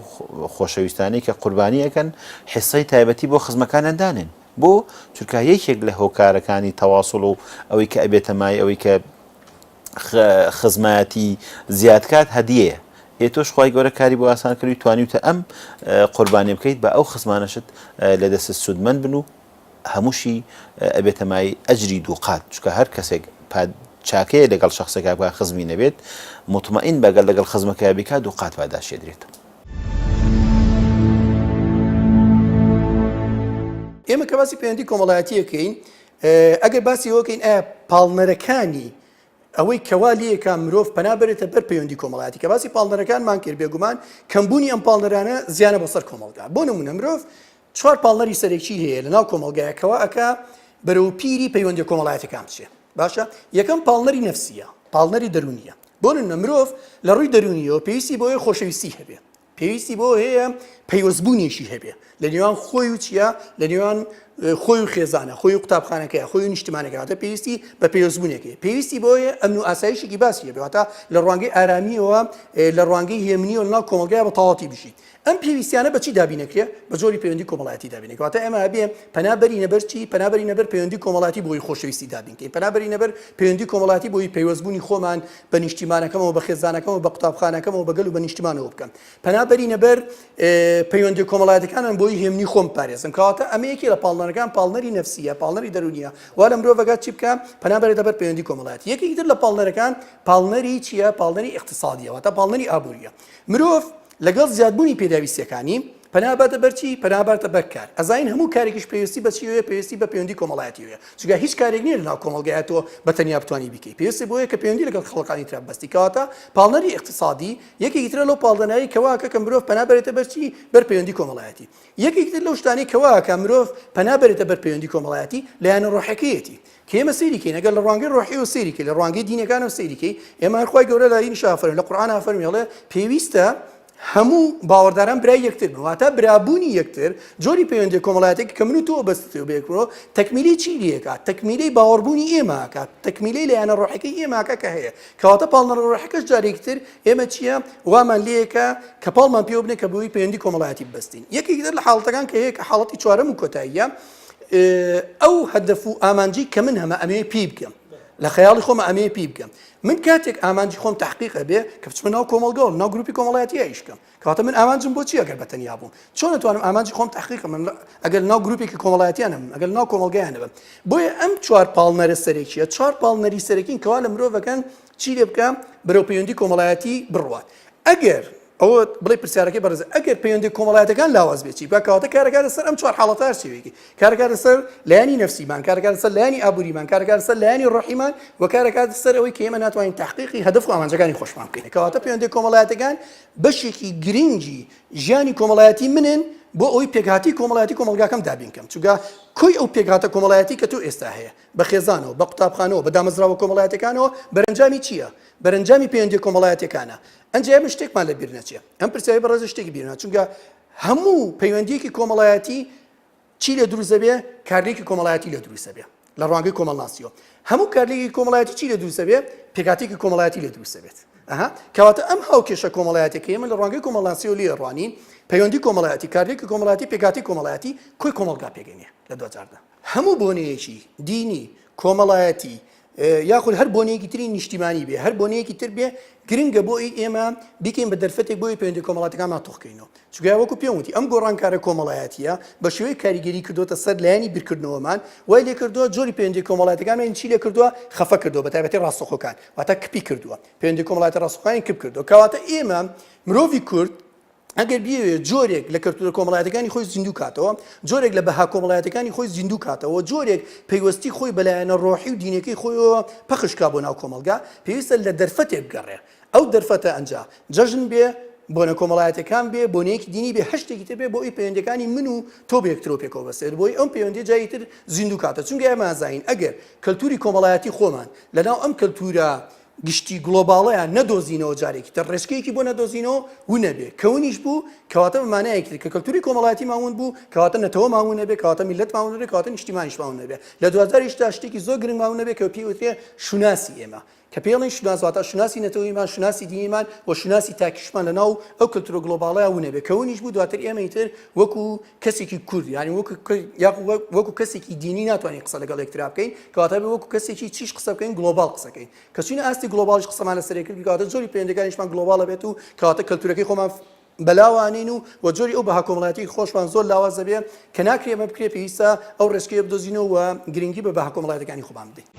خۆشەویستانەی کە قوربانی ئەکەن حیسەی تایبەتی بۆ خزمەکانیان دانێن بۆ چونکە یەکێک لە هۆکارەکانی تەواصل و ئەوەی کە ئەبێتە مای ئەوەی کە خزمایەتی زیاد کات هەدیەیە ئێ تۆش خوای گەورە کاری بۆ ئاسان کردوی توانیوتە ئەم قوربانیە بکەیت بە ئەو خزمانەشت لە دەستت سوودمەند بن و هەمووشی ئەبێتە مای ئەجری دووقات چونکە هەر کەسێک چاکەیە لەگەڵ شخصێکا بکات خزمی نەبێت مطمئن بەگەل لەگەڵ خزمەکەیا بیکات دووقات پاداشی ئەدرێتەوە. ئێمە کە باسی پەیوەندی کۆمەڵایەتی ئەکەین ئەگەر باسی ئەوە کەین ئایا پاڵنەرەکانی ئەوەی کەوا لێکا مرۆڤ پەنا بەرێتە بەر پەیوەندی کۆمەڵایەتی کە باسی پاڵنەرەکانمان کرد بێگومان کەمبوونی ئەم پاڵنەرانە زیانە بۆ سەر کۆمەڵگا بۆ نمونە مرۆڤ چوار پاڵنەری سەرەکی هەیە لەناو کۆمەڵگایە کەوا ئەکا بەرەو پیری پەیوەندی کۆمەڵایەتەکان بچێ باشە یەکەم پاڵنەری نەفسیە پاڵنەری دەرونیە بۆ نمونە مرۆڤ لە ڕووی دەرونیەوە پێویستی بۆیە خۆشەویستی هەبێ پێویستی بەوە هەیە پەیوەستبوونێکی هەبێ لە نێوان خۆی و چیا لە نێوان خۆی و خێزانە خۆی و قوتابخانەکەی خۆی و نیشتمانەکە واتە پێویستی بە پەیوەستبوونێکی پێویستی بۆیە ئەمن و ئاسایشێکی باسی هەبێ واتە لە ڕوانگەی ئارامیەوە لە ڕوانگەی هێمنیەوە لەناو کۆمەڵگای بە تەواوەتی بژیت ئەم پێویستیانە بە چی دابین ئەکرێ؟ بە جۆری پەیوەندی کۆمەڵایەتی دابین ئەکرێ. واتە ئێمە ئەبێ پەنا بەرینە بەر چی؟ پەنا بەرینە بەر پەیوەندی کۆمەڵایەتی بۆی خۆشەویستی دابین کەین. پەنا بەرینە بەر پەیوەندی کۆمەڵایەتی بۆی پەیوەستبوونی خۆمان بە نیشتیمانەکەمەوە، بە خێزانەکەمەوە، بە قوتابخانەکەمەوە، بە گەل و بە نیشتیمانەوە بکەم. پەنا بەرینە بەر پەیوەندیە کۆمەڵایەتیەکانمان بۆی هێمنی خۆم بپارێزم. کەواتە ئەمە یەکێ لە پاڵنەرەکان پاڵنەری نەفسیە، پاڵنەری دەروونیە. وا لە مرۆڤ ئەکات چی بکا؟ پەنا بەرێتە بەر پەیوەندی کۆمەڵایەتی. یەکێکی تر لە پاڵنەرەکان پاڵنەری چیە؟ پاڵنەری ئیقتیسادیە، واتە پاڵنەری ئابووریە. مرۆڤ لەگەڵ زیادبوونی پێداویستیەکانی، پەنا باتە بەر چی؟ پەنا باتە بەر کار. ئەزانین هەموو کارێکیش پێویستی بە چی هەیە؟ پێویستی بە پەیوەندی کۆمەڵایەتی هەیە. چونکە هیچ کارێک نییە لەناو کۆمەڵگایە تۆ بە تەنیا بتوانی بیکەی. پێویستی بەوەیە کە پەیوەندی لەگەڵ خەڵکانی ترا ببەستی. کەواتە پاڵنەری ئیقتیسادی یەکێکی ترە لەو پاڵنەرانەی کە وا ئەکا کە مرۆڤ پەنا بەرێتە بەر چی؟ بەر پەیوەندی کۆمەڵایەتی. یەکێکی تر لەو شتانەی کە وا ئەکا مرۆڤ پەنا بەرێتە بەر پەیوەندی کۆمەڵایەتی، لایەنە ڕۆحیەکەیەتی. کە ئێمە سەیری کەین ئەگەر لە ڕوانگەی ڕۆحیەوە سەیری کەی لە ڕوانگەی دینەکانەوە سەیری کەی ئێمە هەر خوای گەورە لە ئینشا فەرمی لە قورئانا فەرمی ئەڵێ پێویستە هەموو باوەڕداران برای یەکتر بن واتە برابوونی یەکتر جۆری پەیوەندی کۆمەڵایەتێک کە من و تۆ بەستێ بە یەکەوە تەکمیلی چی لێکات تەکمیلی باوەڕبوونی ئێمە ئەکات تەکمیلی لایەنە ڕۆحەکەی ئێمە ئەکات کە هەیە کەواتە پاڵنەرە ڕۆحەکەش جارێکی تر ئێمە چییە وامان لێکە کە پاڵمان پێوە بنێ کە بۆی پەیوەندی کۆمەڵایەتی ببەستین یەکێک تر لە حاڵەتەکان کە هەیە کە حاڵەتی چوارەم و کۆتاییە ئەو هەدەف و ئامانجی کە من هەمە ئەمەوێ پێی بگەم لە خەیاڵی خۆمە ئەمەوێ پێی بگەم من کاتێک ئامانجی خۆم تحقیق ئەبێ کە بچمە ناو کۆمەڵگەوە ناو گروپی کۆمەڵایەتی ئیش بکەم کەواتە من ئامانجم بۆ چی ئەگەر بە تەنیا بووم چۆن ئەتوانم ئامانجی خۆم تحقیق من ئەگەر ناو گروپێکی کۆمەڵایەتیان هەبم ئەگەر ناو کۆمەڵگەیان نەبم بۆیە ئەم چوار پاڵنەرە سەرەکیە چوار پاڵنەری سەرەکین کەوا لە مرۆڤەکان چی لێ بکە بەرەو پەیوەندی کۆمەڵایەتی بڕوات ئەگەر ئەوە بڵێ پرسیارەکەی بەڕێزە ئەگەر پەیوەندی کۆمەڵایەتەکان لاواز بێت چی بکات کەواتە کارەکە لەسەر ئەم چوار حاڵەتە هەر شێوەیەکی کارەکە لەسەر لایەنی نەفسیمان کارەکە لەسەر لایەنی ئابووریمان کارەکە لەسەر لایەنی ڕۆحیمان و کارەکە لەسەر ئەوەی کە ئێمە ناتوانین تحقیقی هەدەف و ئامانجەکانی خۆشمان بکەین کەواتە پەیوەندی کۆمەڵایەتەکان بەشێکی گرنگی ژیانی کۆمەڵایەتی منن بۆ ئەوەی پێکهاتی کۆمەڵایەتی کۆمەڵگاکەم دابین کەم چونکە کۆی ئەو پێکهاتە کۆمەڵایەتی کە تۆ ئێستا هەیە بە خێزانەوە بە قوتابخانەوە بە دامەزراوە کۆمەڵایەتەکانەوە بەرەنجامی چییە بەرەنجامی پەیوەندی کۆمەڵایەتەکانە ئەنجا ئێمە شتێکمان لە بیر نەچێ ئەم پرسیاری بەڕێز شتێکی بیر ناچێ چونکە هەموو پەیوەندیەکی کۆمەڵایەتی چی لێ دروست دەبێ کارلێکی کۆمەڵایەتی لێ دروست دەبێ لە ڕوانگەی کۆمەڵناسیەوە هەموو کارلێکی کۆمەڵایەتی چی لێ دروست دەبێ پێکهاتێکی کۆمەڵایەتی لێ دروست دەبێت ئەها کەواتە ئەم هاوکێشە کۆمەڵایەتەکە ئێمە لە ڕوانگەی کۆمەڵناسیەوە لێ ڕوانین پەیوەندی کۆمەڵایەتی کارلێکی کۆمەڵایەتی پێکهاتی کۆمەڵایەتی کۆی کۆمەڵگا پێگەنێ لە دواجاردا هەموو بۆنەیەکی دینی کۆمەڵایەتی یاخود هەر بۆنەیەکی تری نیشتیمانی بێ هەر بۆنەیەکی تر بێ گرنگە بۆ ئەوی ئێمە بیکەین بە دەرفەتێک بۆی پەیوەندی کۆمەڵاتەکانمان تۆخکەینەوە چونکە وەکو پێم وتی ئەم گۆڕانکارە کۆمەڵایەتیە بە شێوەی کاریگەری کردوتە سەر لایەنی بیرکردنەوەمان وای لێ کردووە جۆری پەیوەندی کۆمەڵایەتەکانمان چی لێ کردووە خەفە کردووە بە تایبەتی ڕاستەخۆکان واتە کپی کردووە پەیوەندی کۆمەڵایەتی ڕاستەخۆکانی کپ کردووە کەواتە ئێمە مرۆڤی کورد ئەگەر بیەوێت جۆرێک لە کەلتورە کۆمەڵایەتەکانی خۆی زیندوو کاتەوە، جۆرێک لە بەها کۆمەڵایەتەکانی خۆی زیندوو کاتەوە، جۆرێک پەیوەستی خۆی بە لایەنە ڕۆحی و دینیەکەی خۆیەوە پەخش کا بۆ ناو کۆمەڵگا، پێویستە لە دەرفەتێک بگەڕێ. ئەو دەرفەتە ئەنجا جەژن بێ، بۆنە کۆمەڵایەتیەکان بێ، بۆنەیەکی دینی بێ، هەر شتێکی تر بێ بۆ ئەوی پەیوەندیەکانی من و تۆ بە یەکترەوە پێکەوە بەستێت، بۆ ئەوی ئەم پەیوەندیە جاری تر زیندوو کاتەوە. چونکە ئێمە ئەزانین ئەگەر کەلتوری کۆمەڵایەتی خۆمان لەناو ئەم کەلتورە گشتی گڵۆباڵەیان نەدۆزینەوە جارێکی تر ڕێچکەیەکی بۆ نەدۆزینەوە ونەبێ کە ونیش بوو کەواتە بە مانایەکی تر کە کەلتوری کۆمەڵایەتیمان ون بوو کەواتە نەتەوەمان ون نەبێ کەواتە میللەتمان ون نەبێ کەواتە نیشتیمانیشمان ون نەبێ لە دواجاریشدا شتێکی زۆر گرنگمان ون نەبێ کە پێی وترێ شوناسی ئێمە کە پێی ئەڵێن شوناس واتە شوناسی نەتەوەییمان شوناسی دینیمان و شوناسی تاکیشمان لە ناو ئەو کەلتورە گڵۆباڵەیا ون نەبێ کە ونیش بوو دواتر ئێمە ئیتر وەکو کەسێکی کورد یانی وەکو یاخو وەکو کەسێکی دینی ناتوانین قسە لەگەڵ یەکترا بکەین کەواتە بێ وەکو کەسێکی چیش قسە بکەین global قسە بکەین کە چوینە ئاستی global یش قسەمان لەسەر کرد کەواتە جۆری پەیوەندەکانیشمان global ئەبێت و کەواتە کەلتورەکەی خۆمان بەلاوانین و و جۆری ئەو بەها کۆمەڵایەتی خۆشمان زۆر لاواز دەبێ کە ناکرێ ئەمە بکرێ پێویستە ئەو ڕێچکەیە بدۆزینەوە و گرنگی بە بەها کۆمەڵایەتەکانی خۆمان بدەین.